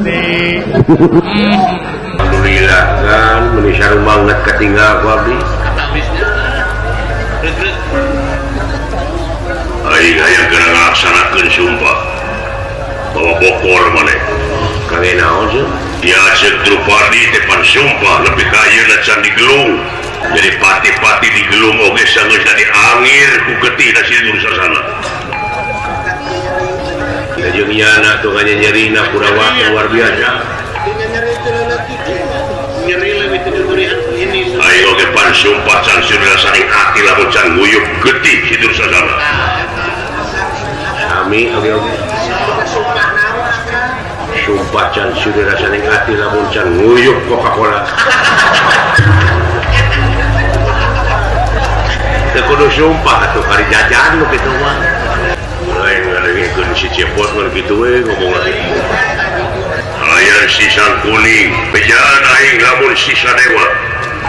Alhamdulillah kan meni saru banget ketinggal ku abdi. Aing hayang geura ngalaksanakeun sumpah. Bawa bokor maneh. Kangge naon sih? Dia ceuk Drupadi teh pan sumpah lebih ka ayeuna can digelung. Jadi pati-pati digelung oge sanggeus diangir ku getihna si Dursasana. Ya jeung nyana tuh kanya nyerina Kurawa luar biasa. Ayo oge pan sumpah can saring ati lamun can nguyup getih si Dursasana. Sami oge oge. Sumpah can saring ati lamun can nguyup Coca-Cola. Teu kudu sumpah atuh kari jajan nu kitu mah. Lain ngadenge Daekeun si Cepot ngan kitu we ngomong lagi. Aya sisa kuning, bejaan aing lamun sisa dewa.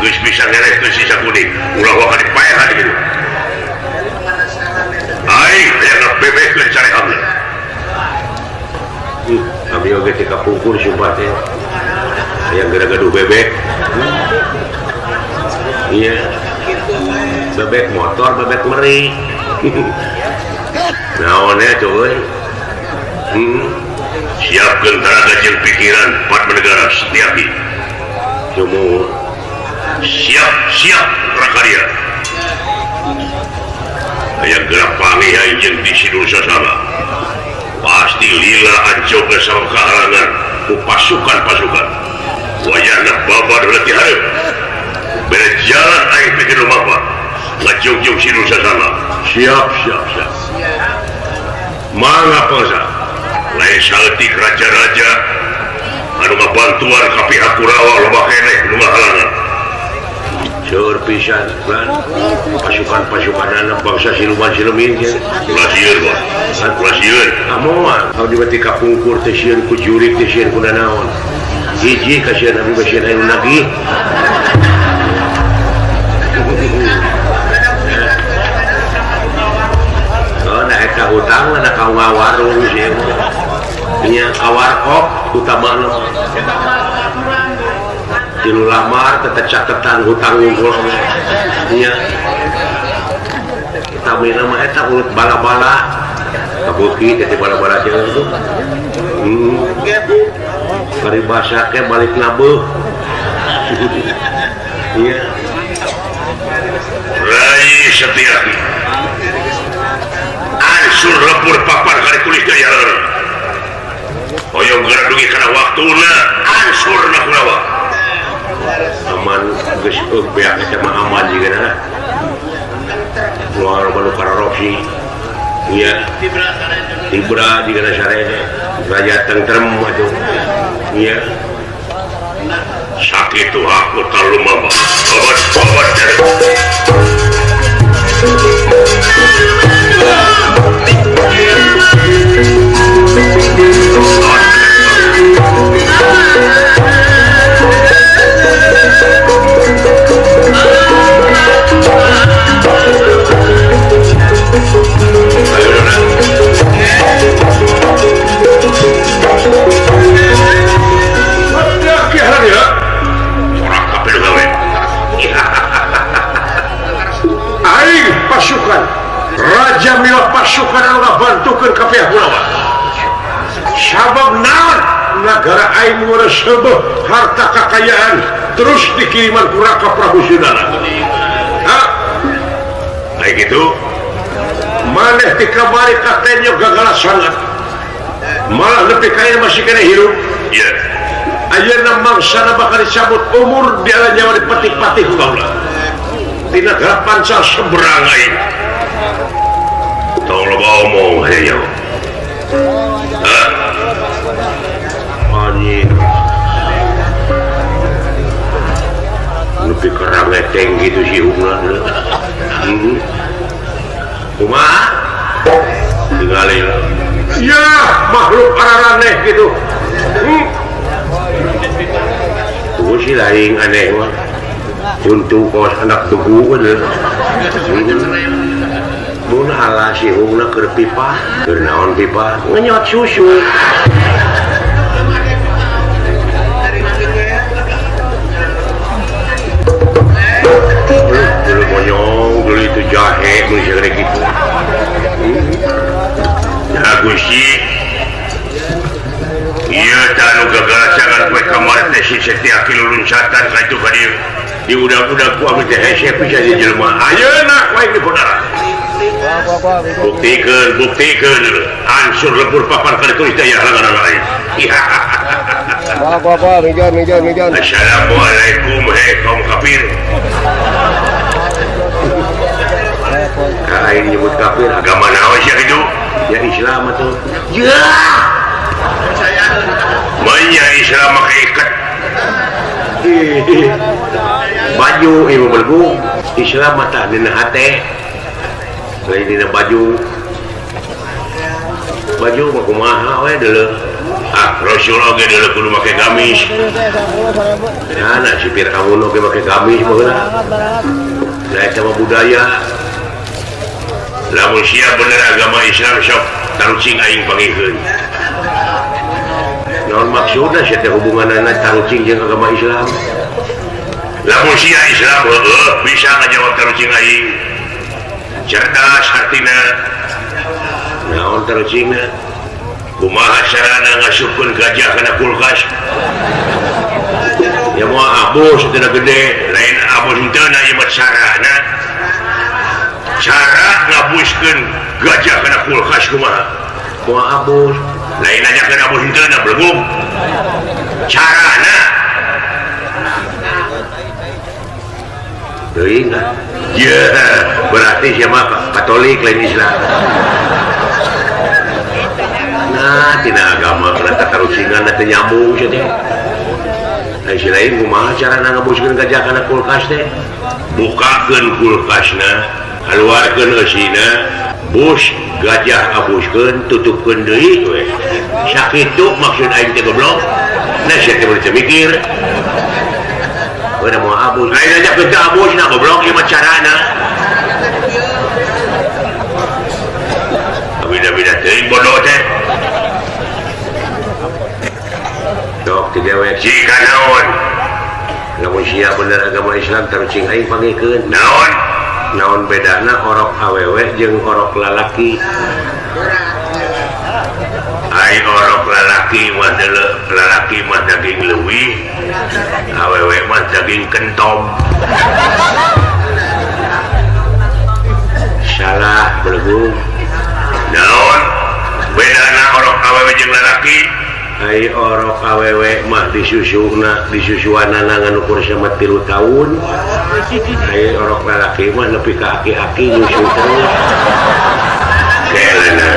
Geus bisa ngelehkeun sisa kuning, ulah waka dipaehan kitu. Aing hayang ngabebehkeun carehamna. Abi oge teh kapungkur sumpah teh. Hayang gara-gaduh bebek. Iya. Bebek motor, bebek meri. Naon nya cuy? Siapkeun tenaga jeung pikiran Padmanegara Setiaki. Sumur. Siap, siap prakarya. Hayang gerak panggih aing jeung di Sidul Sasana. Pasti lila ancog sama kehalangan ku pasukan-pasukan. Wayahna babad leutik hareup. Bere jalan aing pikeun lumapa. Ngajugjug Sidul Sasana. Siap, siap, siap. Mangga pangsa. Lain saeutik raja-raja anu ngabantuan ka pihak Kurawa loba keneh nu ngahalangan. Seueur pisan kan pasukan-pasukanana bangsa siluman silumin ge. Ulah sieun, Bos. Ulah sieun. Amoan abdi mah teh kapungkur teh sieun ku jurik teh sieun ku nanaon. Hiji kasieun abdi mah sieun anu nagih. Oh, nah eta hutang na ka warung sieun. Nya ka warkop utamana. Tilu lamar tetep catetan hutang ngumpul nya. Utamina mah eta urut bala-bala. Kabeuki teh bala-bala jeung itu. Paribasa ke balik nabeuh. Iya. Rai Setiaki. Ansur lebur papan kali tulis daya. Hoyong geura dugi kana waktuna ansurna Kurawa. Aman geus beak eta mah aman jiga na. Keluar baru karorosi. Iya. Tibra jiga na sarene. Raja tentrem atuh. Iya. Sakitu aku talumama. Obat-obat dari. Aing pasukan Raja Mila pasukan anu ngabantukeun ka pihak Kurawa. Sabab naon nagara aing ngeureuseuh harta kakayaan terus dikiriman ku Raka Prabu Sudana. Ha? Kayak gitu. Maneh ti kamari katenyo gagala sangat. Malah nepi ka ieu masih keneh hirup. Iya. Ayeuna mangsana bakal dicabut umur di ala nyawa dipetik-patik ku kaula. Di negara pancal seberang aing. Tong loba omong hayang nyawa. Hah? Anjing. Nepi kerang eteng gitu si hungna. Kumaha? Tingali. Ya, makhluk araraneh gitu. Tuh sih lain aneh mah. Untuk kos anak tugu kan. Mun ala si hungna keur pipa, keur naon pipa? Ngenyot susu. Dulu monyong, dulu itu jahe, mun segede kitu. Ya Gusti. Ieu tah nu gagalacangan poe kamari teh si Setiaki luluncatan ka itu ka dieu. Di udag-udag ku abdi teh hese pisan di jelema. Ayeuna ku aing diponara. Buktikeun, buktikeun. Ansur lebur papan ka ditulis daya halangan lain. Wah, mijan. Assalamualaikum hei kaum kafir. Aing nyebut kafir agama naon sia kitu? Ya Islam atuh. Ya. Manya Islam make ikat. Baju ieu belgu Islam mah tah dina hate. Lain dina baju. Baju mah kumaha we deuleu. Ah, Rasul oge deuleu kudu make gamis. Nah, si Fir'aun oge make gamis baheula. Da eta mah budaya. Lamun sia bener agama Islam sok tarucing aing pangikeun. Naon maksudna sia teh hubunganna tarucing jeung agama Islam? Lamun sia Islam heueuh bisa ngajawab tarucing aing. Cerdas hartina. Naon tarucingna? Kumaha carana ngasupkeun gajah kana kulkas? Ya moal abus teu gede, lain abus henteu na ieu mah carana. Cara ngabuskeun gajah kana kulkas kumaha? Moal abus. Lain nanyakeun abus henteu na blegug. Carana. Teuing ah. Ye, berarti sia mah Katolik lain Islam. Nah, tina agama kana tatarucingan teu nyambung sia teh. Lain si lain kumaha carana ngabuskeun gajah kana kulkas teh? Bukakeun kulkasna, keluarkeun eusina, bus gajah abuskeun, tutupkeun deui we. Sakitu maksud aing teh goblok. Nah, sia teh teu mikir. Udah mau abus, lain aja kerja abus, nah goblok ieu mah carana. Beda-beda teuing bodoh teh. Sok ti dewek jika naon. Lamun sia bener agama Islam tarucing aing pangikeun. Naon? Naon bedana orok awewe jeung orok lalaki? Ai orok lalaki mah deuleu, lalaki mah daging leuwih, awewe mah daging kentom. Salah belegu. Naon bedana orok awewe jeung lalaki? Ai orok awewe mah disusuna, disusuanana ngan ukur sama 3 tahun. Ai orok lalaki mah nepi ka aki-aki nyusu terus. Kelana,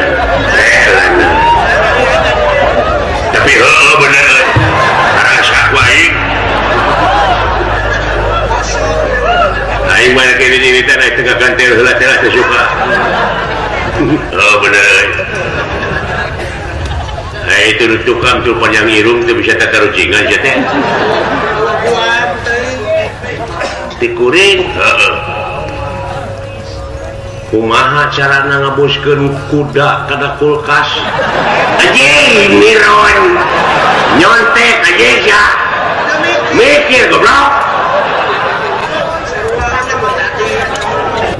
kelana. Tapi heueuh bener euy. Karasa ku aing. Aing mah kene ini teh teu kagantel heula teh teu suka. Heueuh bener euy. Ai itu tukang tuh panjang irung teu bisa tatarucingan sia teh. Tikuring heueuh. Kumaha carana ngabuskeun kuda kana kulkas? Anjing miron. Nyontek anjing sia. Mikir goblok.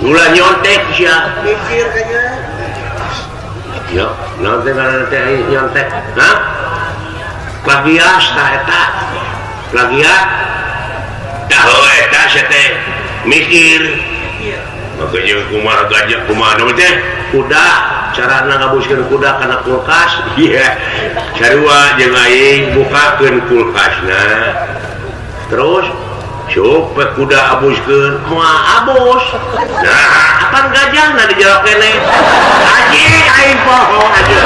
Ulah nyontek sia. Mikir kayaknya. Yo, naon teh ngaranna teh nyontek? Hah? Plagias tah eta. Plagiat. Tah heueuh eta sia teh mikir. Makanya kumaha gajah kumaha naon teh? Kuda, carana ngabuskeun kuda kana kulkas. Iya. Sarua jeung aing bukakeun kulkasna. Terus cup kuda abuskeun, moal abus. Nah, apan gajahna di jero keneh? Anjing aing poho aduh.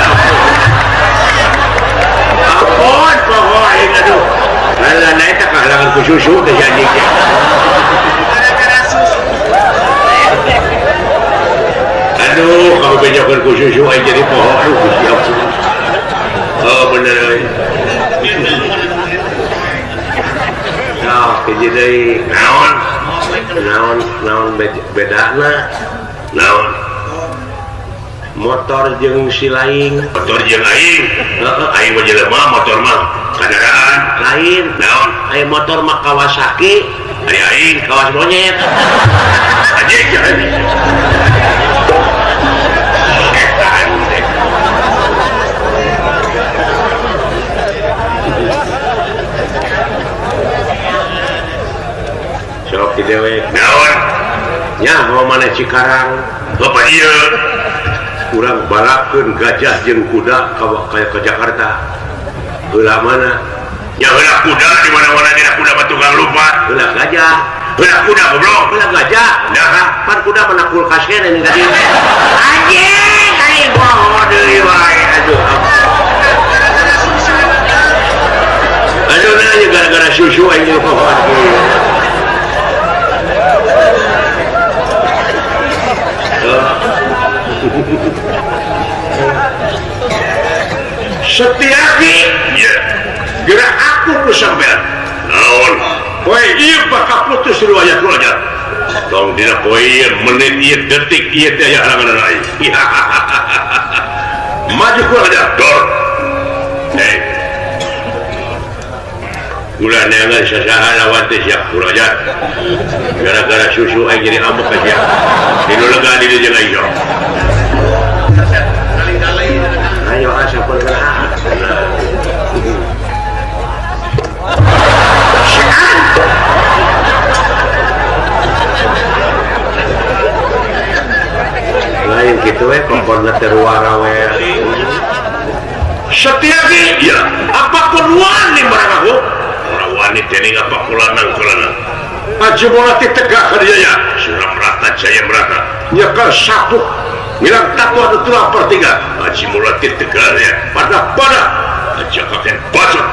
Ampun poho aing aduh. Lalah na eta kahalangan ku susu teh si anjing teh. Gara-gara susu. Aduh, kalau bejakeun ku susu aing jadi poho aduh Gusti Allah. Oh bener euy. Nah, hiji deui. Naon? Naon naon bedana? Naon? Motor jeung si lain. Motor jeung aing. Heeh, aing mah jelema motor mah kendaraan lain. Naon? Aing motor mah Kawasaki, ari aing kawas monyet. Anjing jangan. Setan teh. Sok di dewek. Naon? Nya mau mana Cikarang? Bapak ieu. Urang balakeun gajah jeung kuda ka Jakarta. Heula mana? Ya heula kuda di mana-mana dina kuda mah tukang lupa. Heula gajah. Heula kuda goblok, heula gajah. Nah, pan kuda mana kulkas keneh nih tadi. Anjing, aing poho deui wae aduh. Aduh nah gara-gara susu aing poho. Setiaki ya gerak aku ku sampean naon poe ieu bakal putus riwayat kula nya tong dina poe ieu menit ieu detik ieu teh aya halangan aing. Maju kula aja dor. Hei kula neangan sasaha lawan teh siap kula aja gara-gara susu aing jadi ambek aja dinu lega di dieu jeung aing. Ayo asa bergerak. Lain gitu we kompon terwara we. Setiaki ya apapun wani barang aku ora wani dening apa kulanang kulanang. Aja bola tegak ka dieu ya. Suram rata jaya merata. Nyekel sapuk ngilang tatu anu tulang pertiga. Aji mulati tegal ya pada pada aja kakek bacot.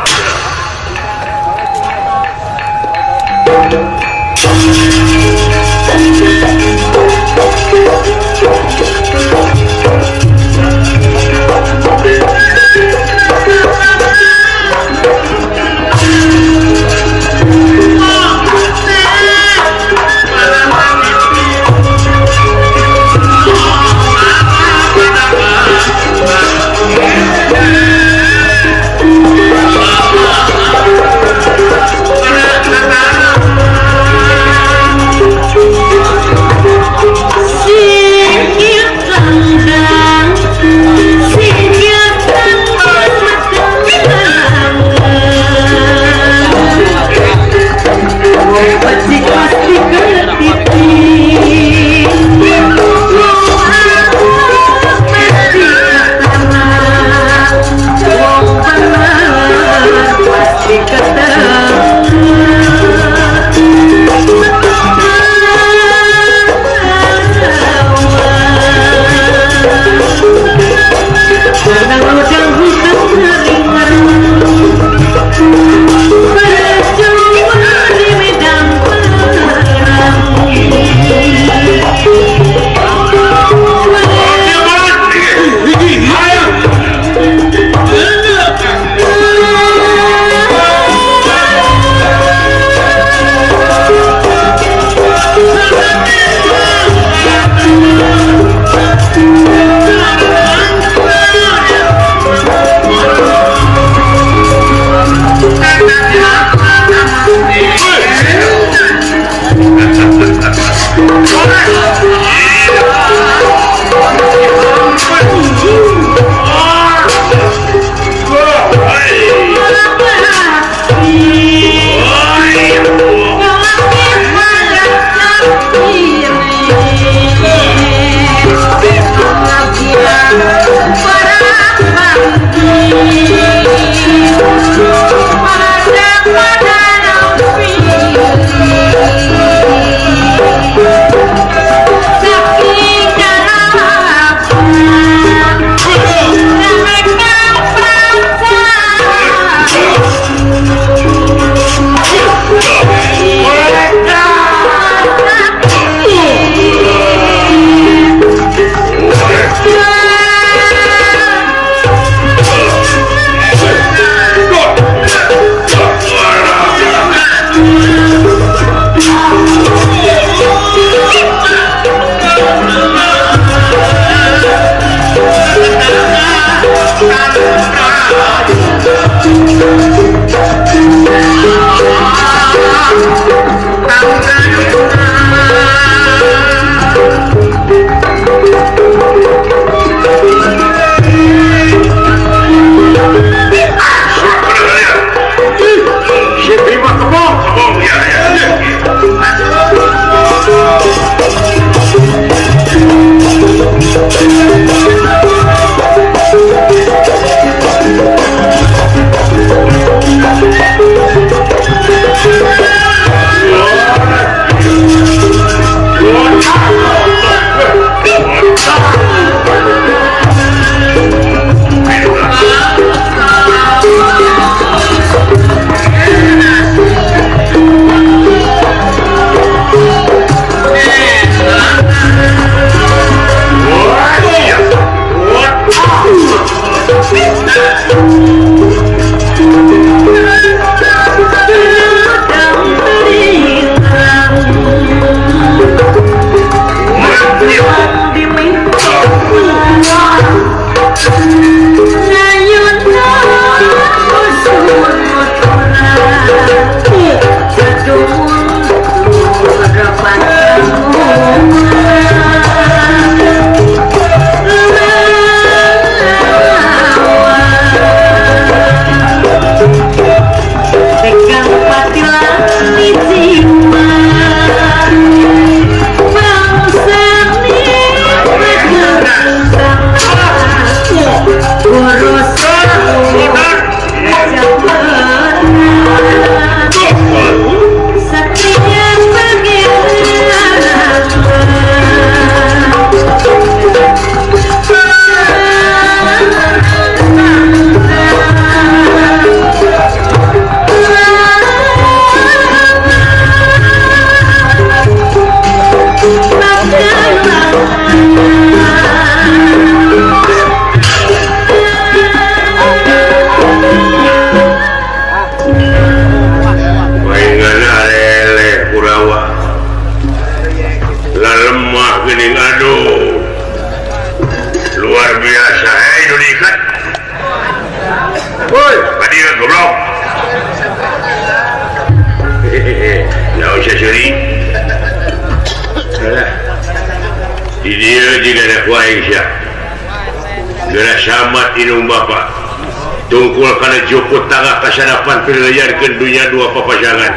Tungkul kana joko tangga kasadapan pilayarkeun dunya dua papasangan.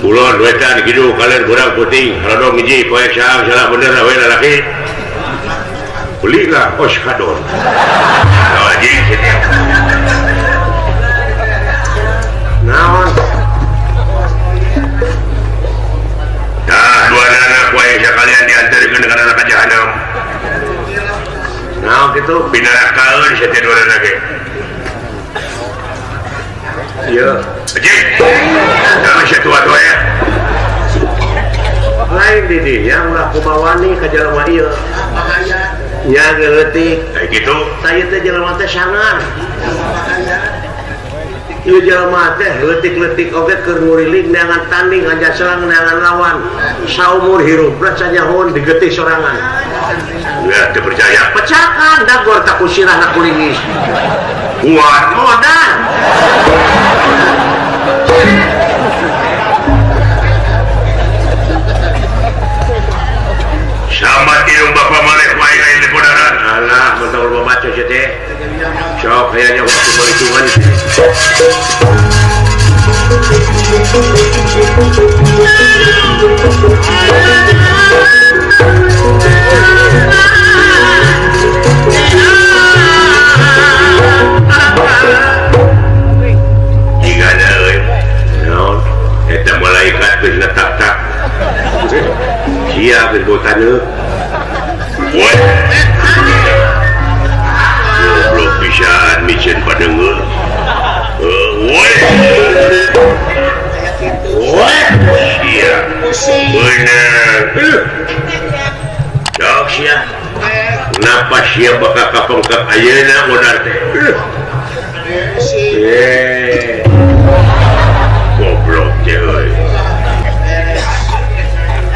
Kulon wetan kidul kaler kurang putih, haladong hiji poe saang salah bener we lalaki. Belilah oskadon. Anjing naon? Tah dua anak wae sakalian diantarkeun ka neraka jahanam. Naon kitu binarakaeun satia dua anak ge. Iya, anjing. Nah, sia tua-tua ya. Lain di dinya ulah kumawani ka jelema ieu. Nya leutik. Kayak gitu. Saya teh jelema teh sangar. Ieu jelema teh leutik-leutik oge keur nguriling neangan tanding aja selang neangan lawan. Saumur hirupna sanyahoun digetih sorangan. Ya teu percaya. Pecakan dagor tak ku sirahna kulingis. Kuat modal. Sama tirung bapak malek wae lain di podaran. Alah, mentah urang baca sia teh. Sok hayanya waktu perhitungan. Jigana euy. Naon? Eta malaikat geus tak-tak. Sia geus bau taneuh. Woi. Goblok pisan micen padeungeur. Woi. Woi, sia. Bener. Sok sia. Napa sia bakal kapengkap ayeuna modar teh? Goblok teh euy.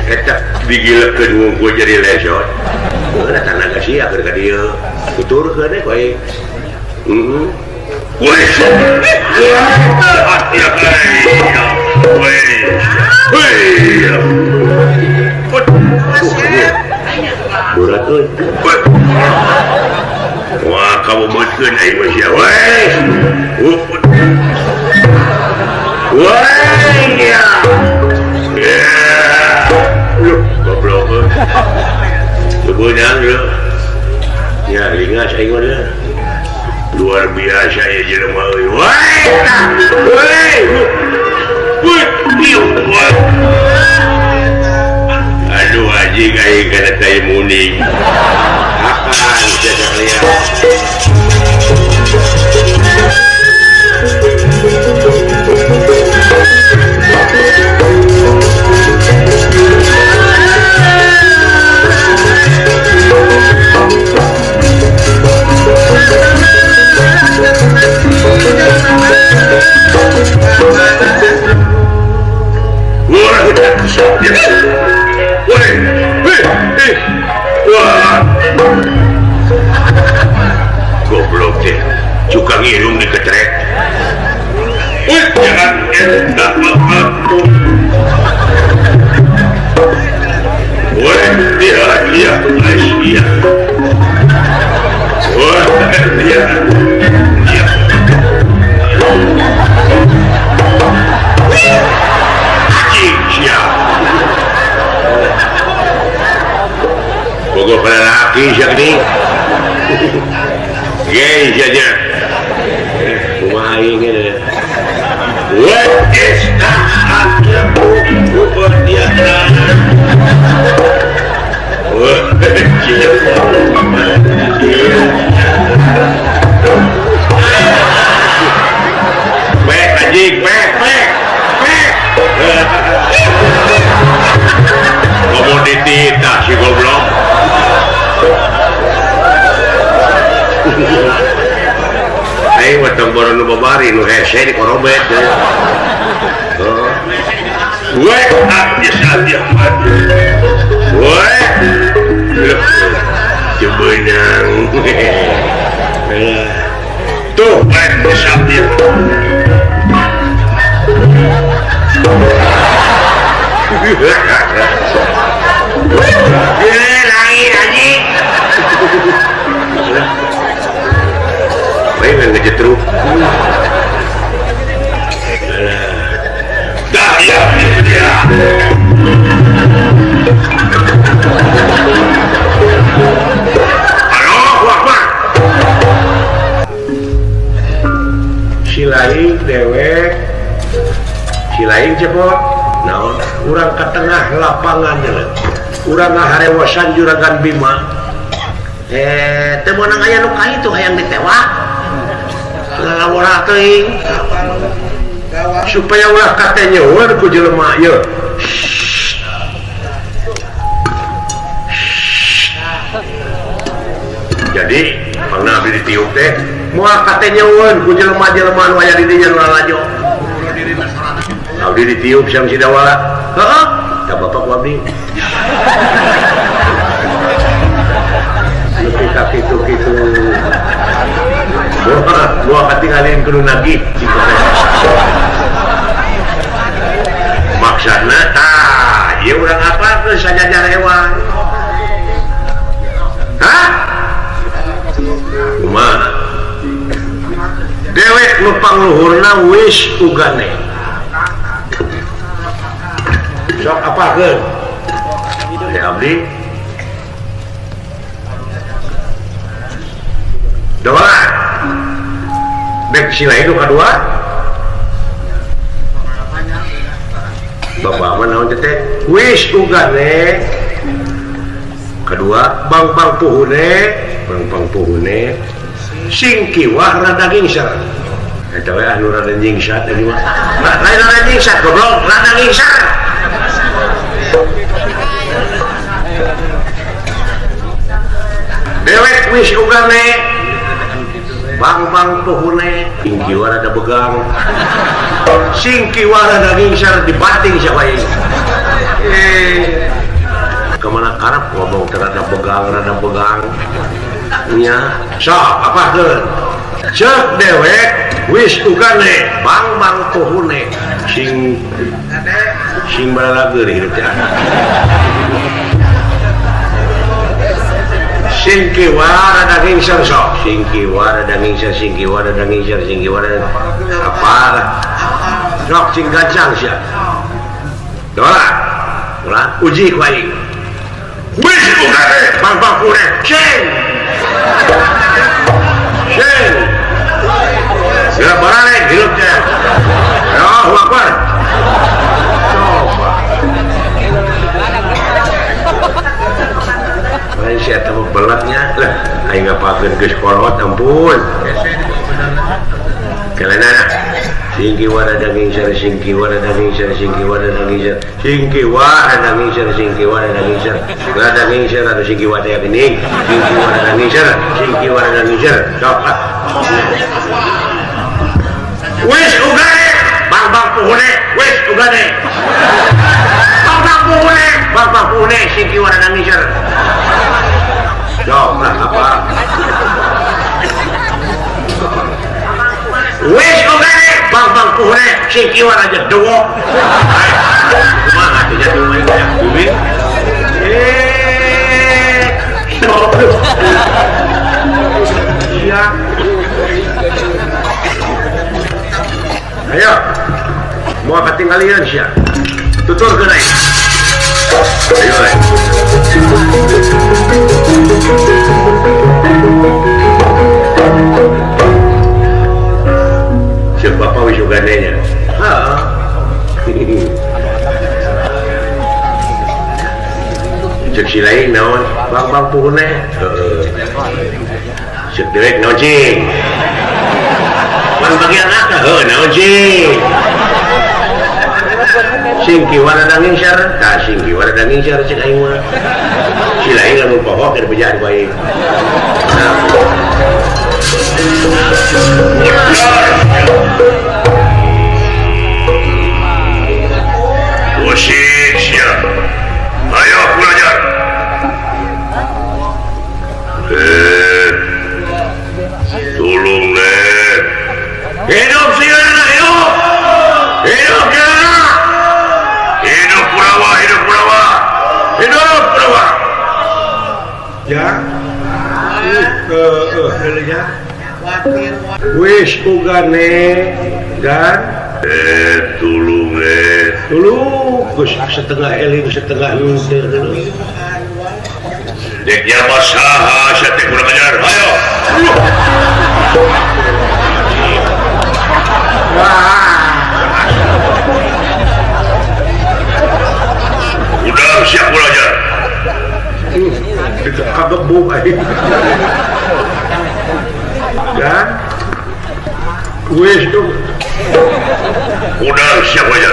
Eta digilekeun wungkul jadi lesot. Heuh tanaga sia keur ka dieu. Tuturkeun we koe. Heeh. Woi. Woi. Woi. Berat euy. Wah, kamu meutkeun aing mah sia. Woi. Woi, ya. Loh, goblok euy. Beunang leuh. Ya, lingas aing mah leuh. Luar biasa ya jelema euy. Woi. Woi. Woi, woi. Aduh anjing aing kana tai muning. Akan sia sakalian. Goblok teh, cukang irung diketrek. Wih, jangan entak aku. Wih, iya, iya, iya. Wah, iya, iya. Anjing siap. Bogoh pada laki siap ni. Gay saja. Kumaha aing ge. What is that? Pek anjing, pek, pek, pek. Ngomong dititah si goblok. Aing mah tong boro nu babari nu hese di korobet. Weh, ah, weh, cebenang. Tuh, eh, lain anjing. Baik ngejetruk. Dah ya, ya. Allahu Akbar. Si lain dewek, si lain cepot. Naon? Urang ke tengah lapangan urang ngaharewasan Juragan Bima. Teu meunang aya nu ka itu hayang ditewak. Lalawara teuing. Supaya ulah kate nyeueur ku jelema ieu. Jadi pangna abdi ditiup teh moal kate nyeueur ku jelema-jelema nu aya di dinya nu lalajo. Abdi ditiup siang sidawala. Heeh, da bapak ku abdi. Nepi ka kitu-kitu. Gua katingalin kudu nagih. Maksudna tah, ieu urang apa geus sajajar hewan. Hah? Kumaha? Dewek nu pangluhurna wis ugane. Sok apakeun? Ya abdi. Doa. Bek sila itu kedua. Bapak mah naon teh? Wis ugane. Kedua, bang-bang puhune, bang-bang puhune. Sing kiwah rada gingsar. Eta we anu rada nyingsat tadi mah. Lain rada nyingsat goblok, rada gingsar. Dewek wis ugane. Bang-bang puhune, sing kiwa rada begang. Sing kiwa rada gingsar dibanting siapa ini. Kemana karep ngomong rada begang nya. Sok apakeun? Ceuk dewek wis ugane, bang-bang puhune. Sing sing balalageun hirup teh. Sing kiwa rada gingsar sok, sing kiwa rada gingsar, sing kiwa rada gingsar, sing kiwa rada apa? Sok sing gancang sia. Doa. Ulah uji ku aing. Wis ugane, bang-bang puhune. Sing. Sing. Geura baraleng hirup teh. Allahu Akbar. Coba. Lain si eta mah belatnya lah aing ngapakeun geus kolot ampun. Kelenana sing kiwa rada gingsar, sing kiwa rada gingsar, sing kiwa rada gingsar, sing kiwa rada gingsar, sing kiwa rada gingsar, rada gingsar atuh sing kiwa teh geuning, sing kiwa rada gingsar, sing kiwa rada gingsar. Sok ah. Wis ugane, bang-bang puhune, wis ugane. Bang-bang puhune, bang-bang puhune sing kiwa rada gingsar. Sok lah apa? Wis ugane, bang-bang puhune sing kiwa aja dewok. Kumaha atuh jadi main. Eh. Iya. Ayo. Mau ketinggalan sia. Tuturkeun aing. Ayo ayo. Siapa bapak wis uganenya? Heeh. Cek si lain naon bang-bang puhune heeh. Cek dewek naon cing. Pan bagian akah heuh naon cing. Sing kiwa rada ngingsar, tah sing kiwa rada ngingsar cek aing mah. Si lain lamun poho keur bejaan ku aing. Musik siap. Ayo belajar. Tolong deh. Hidup Suyudana, hidup. Hidup Suyudana. Hidup Kurawa, hidup Kurawa. Hidup Kurawa. Ya. Ya. Wis ugane dan tulung tulung geus setengah eling setengah henteu. Dek nyaba saha sia teh kurang ajar. Ayo. Udah siap belajar. Kagebuk aing. Dan wis udah siap aja.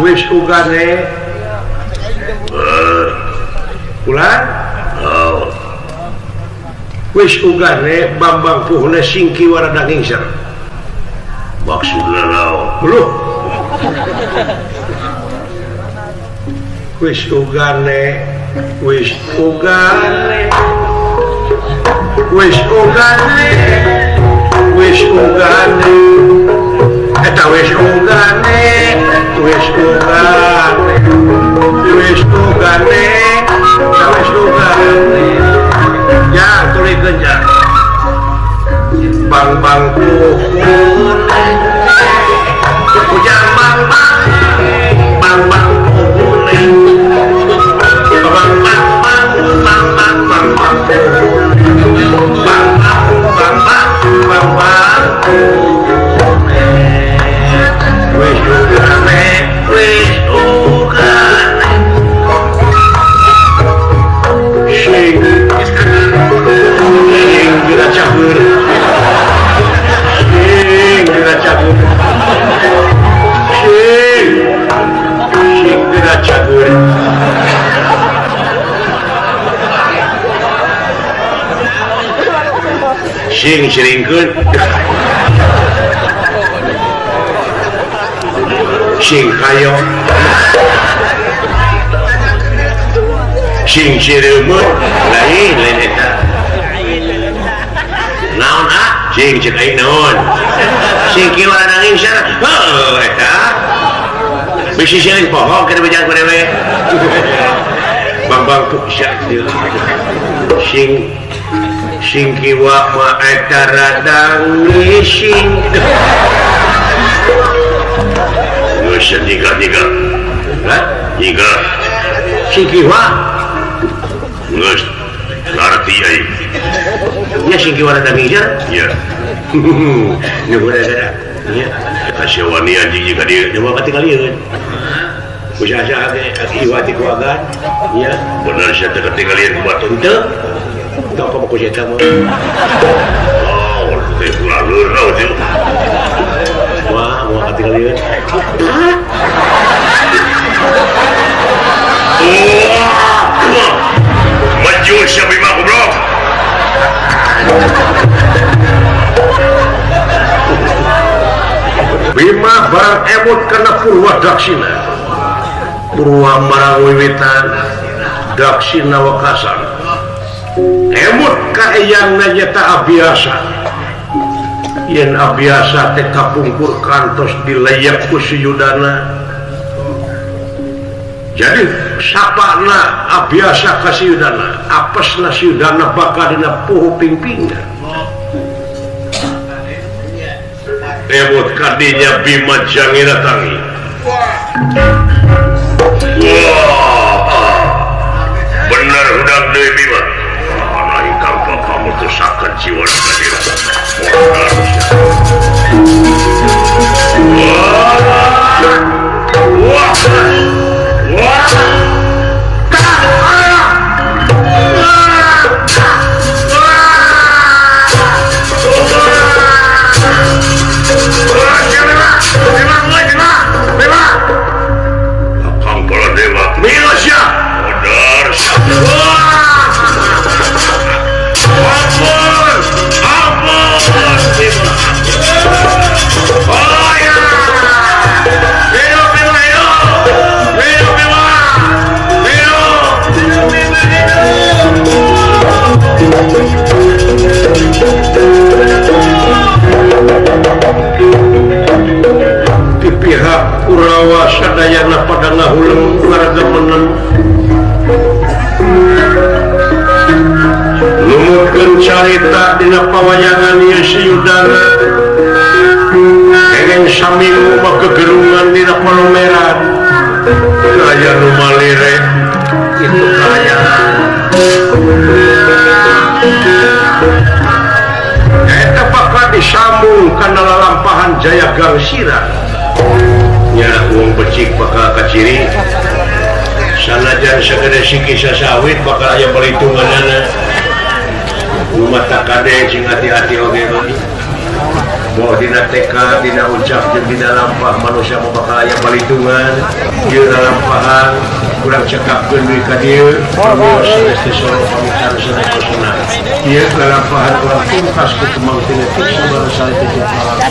Wis ugane ulang. Oh. Wis ugane Bambang Puhune singki warada ngingsar. Maksudna naon? Uluh. Wis ugane, wis ugane. Wis ugane, wis ugane, eta wis ugane, wis ugane, wis ugane, eta wis ugane. Ya, tulikeun ja. Bang-bang puhune, ujang bang-bang, bang-bang puhune, bang-bang bang bang bang bang bang puhune. Bang bang bang bang bang bang wis ugane, wis ugane. Sing sing geura cagur, sing geura cagur, sing sing geura cagur. Sing siringkeun sing kayo sing sireumeuh lain lain eta naon ah sing cek aing naon sing kieu rada ngingsar heuh eta bisi siring poho keur bejaan ku dewe bang-bang sia sing sing kiwa ma eta rada ngising. Geus tiga-tiga. Hah? Tiga. Sing kiwa geus ngarti aing. Nya sing kiwa rada nginger? Nya. Nu rada. Nya. Eta sia wani anjing jeung ka dieu. Nya moal katingalieun. Ku saha-saha ge iwa ti kuagan. Nya. Bener sia teh katingalieun ku batur. Henteu. Teu apa ku eta mah. Oh, teh laleur teh. Wah, moal katingalieun. Wah, maju sia Bima goblok. Bima barang emut kana Purwa Daksina. Purwa marang wiwitan Daksina wekasan. Emut ka eyangna nyata abiasa. Yen abiasa teh kapungkur kantos dileyep ku Suyudana. Jadi sapana abiasa ka Suyudana, apesna Suyudana bakal dina puhu pingpingna. Emut kadinya Bima jangira tangi. Wah, bener hudang deui Bima. Ana ingkang kamutusakeun jiwa kadira. Wah, wah, wah. Kurawa sadayana pada ngahuleng ngaregemenan numutkeun carita dina pawayangan ieu si Yudana engeng saminggu mah kegerungan dina palomeran aya nu malire kitu kaayaan eta bakal disambung kana lalampahan Jaya Gangsira nya wong becik bakal kaciri sanajan sagede siki sasawit bakal aya perhitunganana mata kade sing hati-hati oge mah boh dina tekad dina ucap jeung dina lampah manusia mah bakal aya perhitungan ieu lalampahan kurang cekapkeun deui ka dieu ieu lalampahan urang tungkas ku kemang tinetik sabaraha saleutik malam.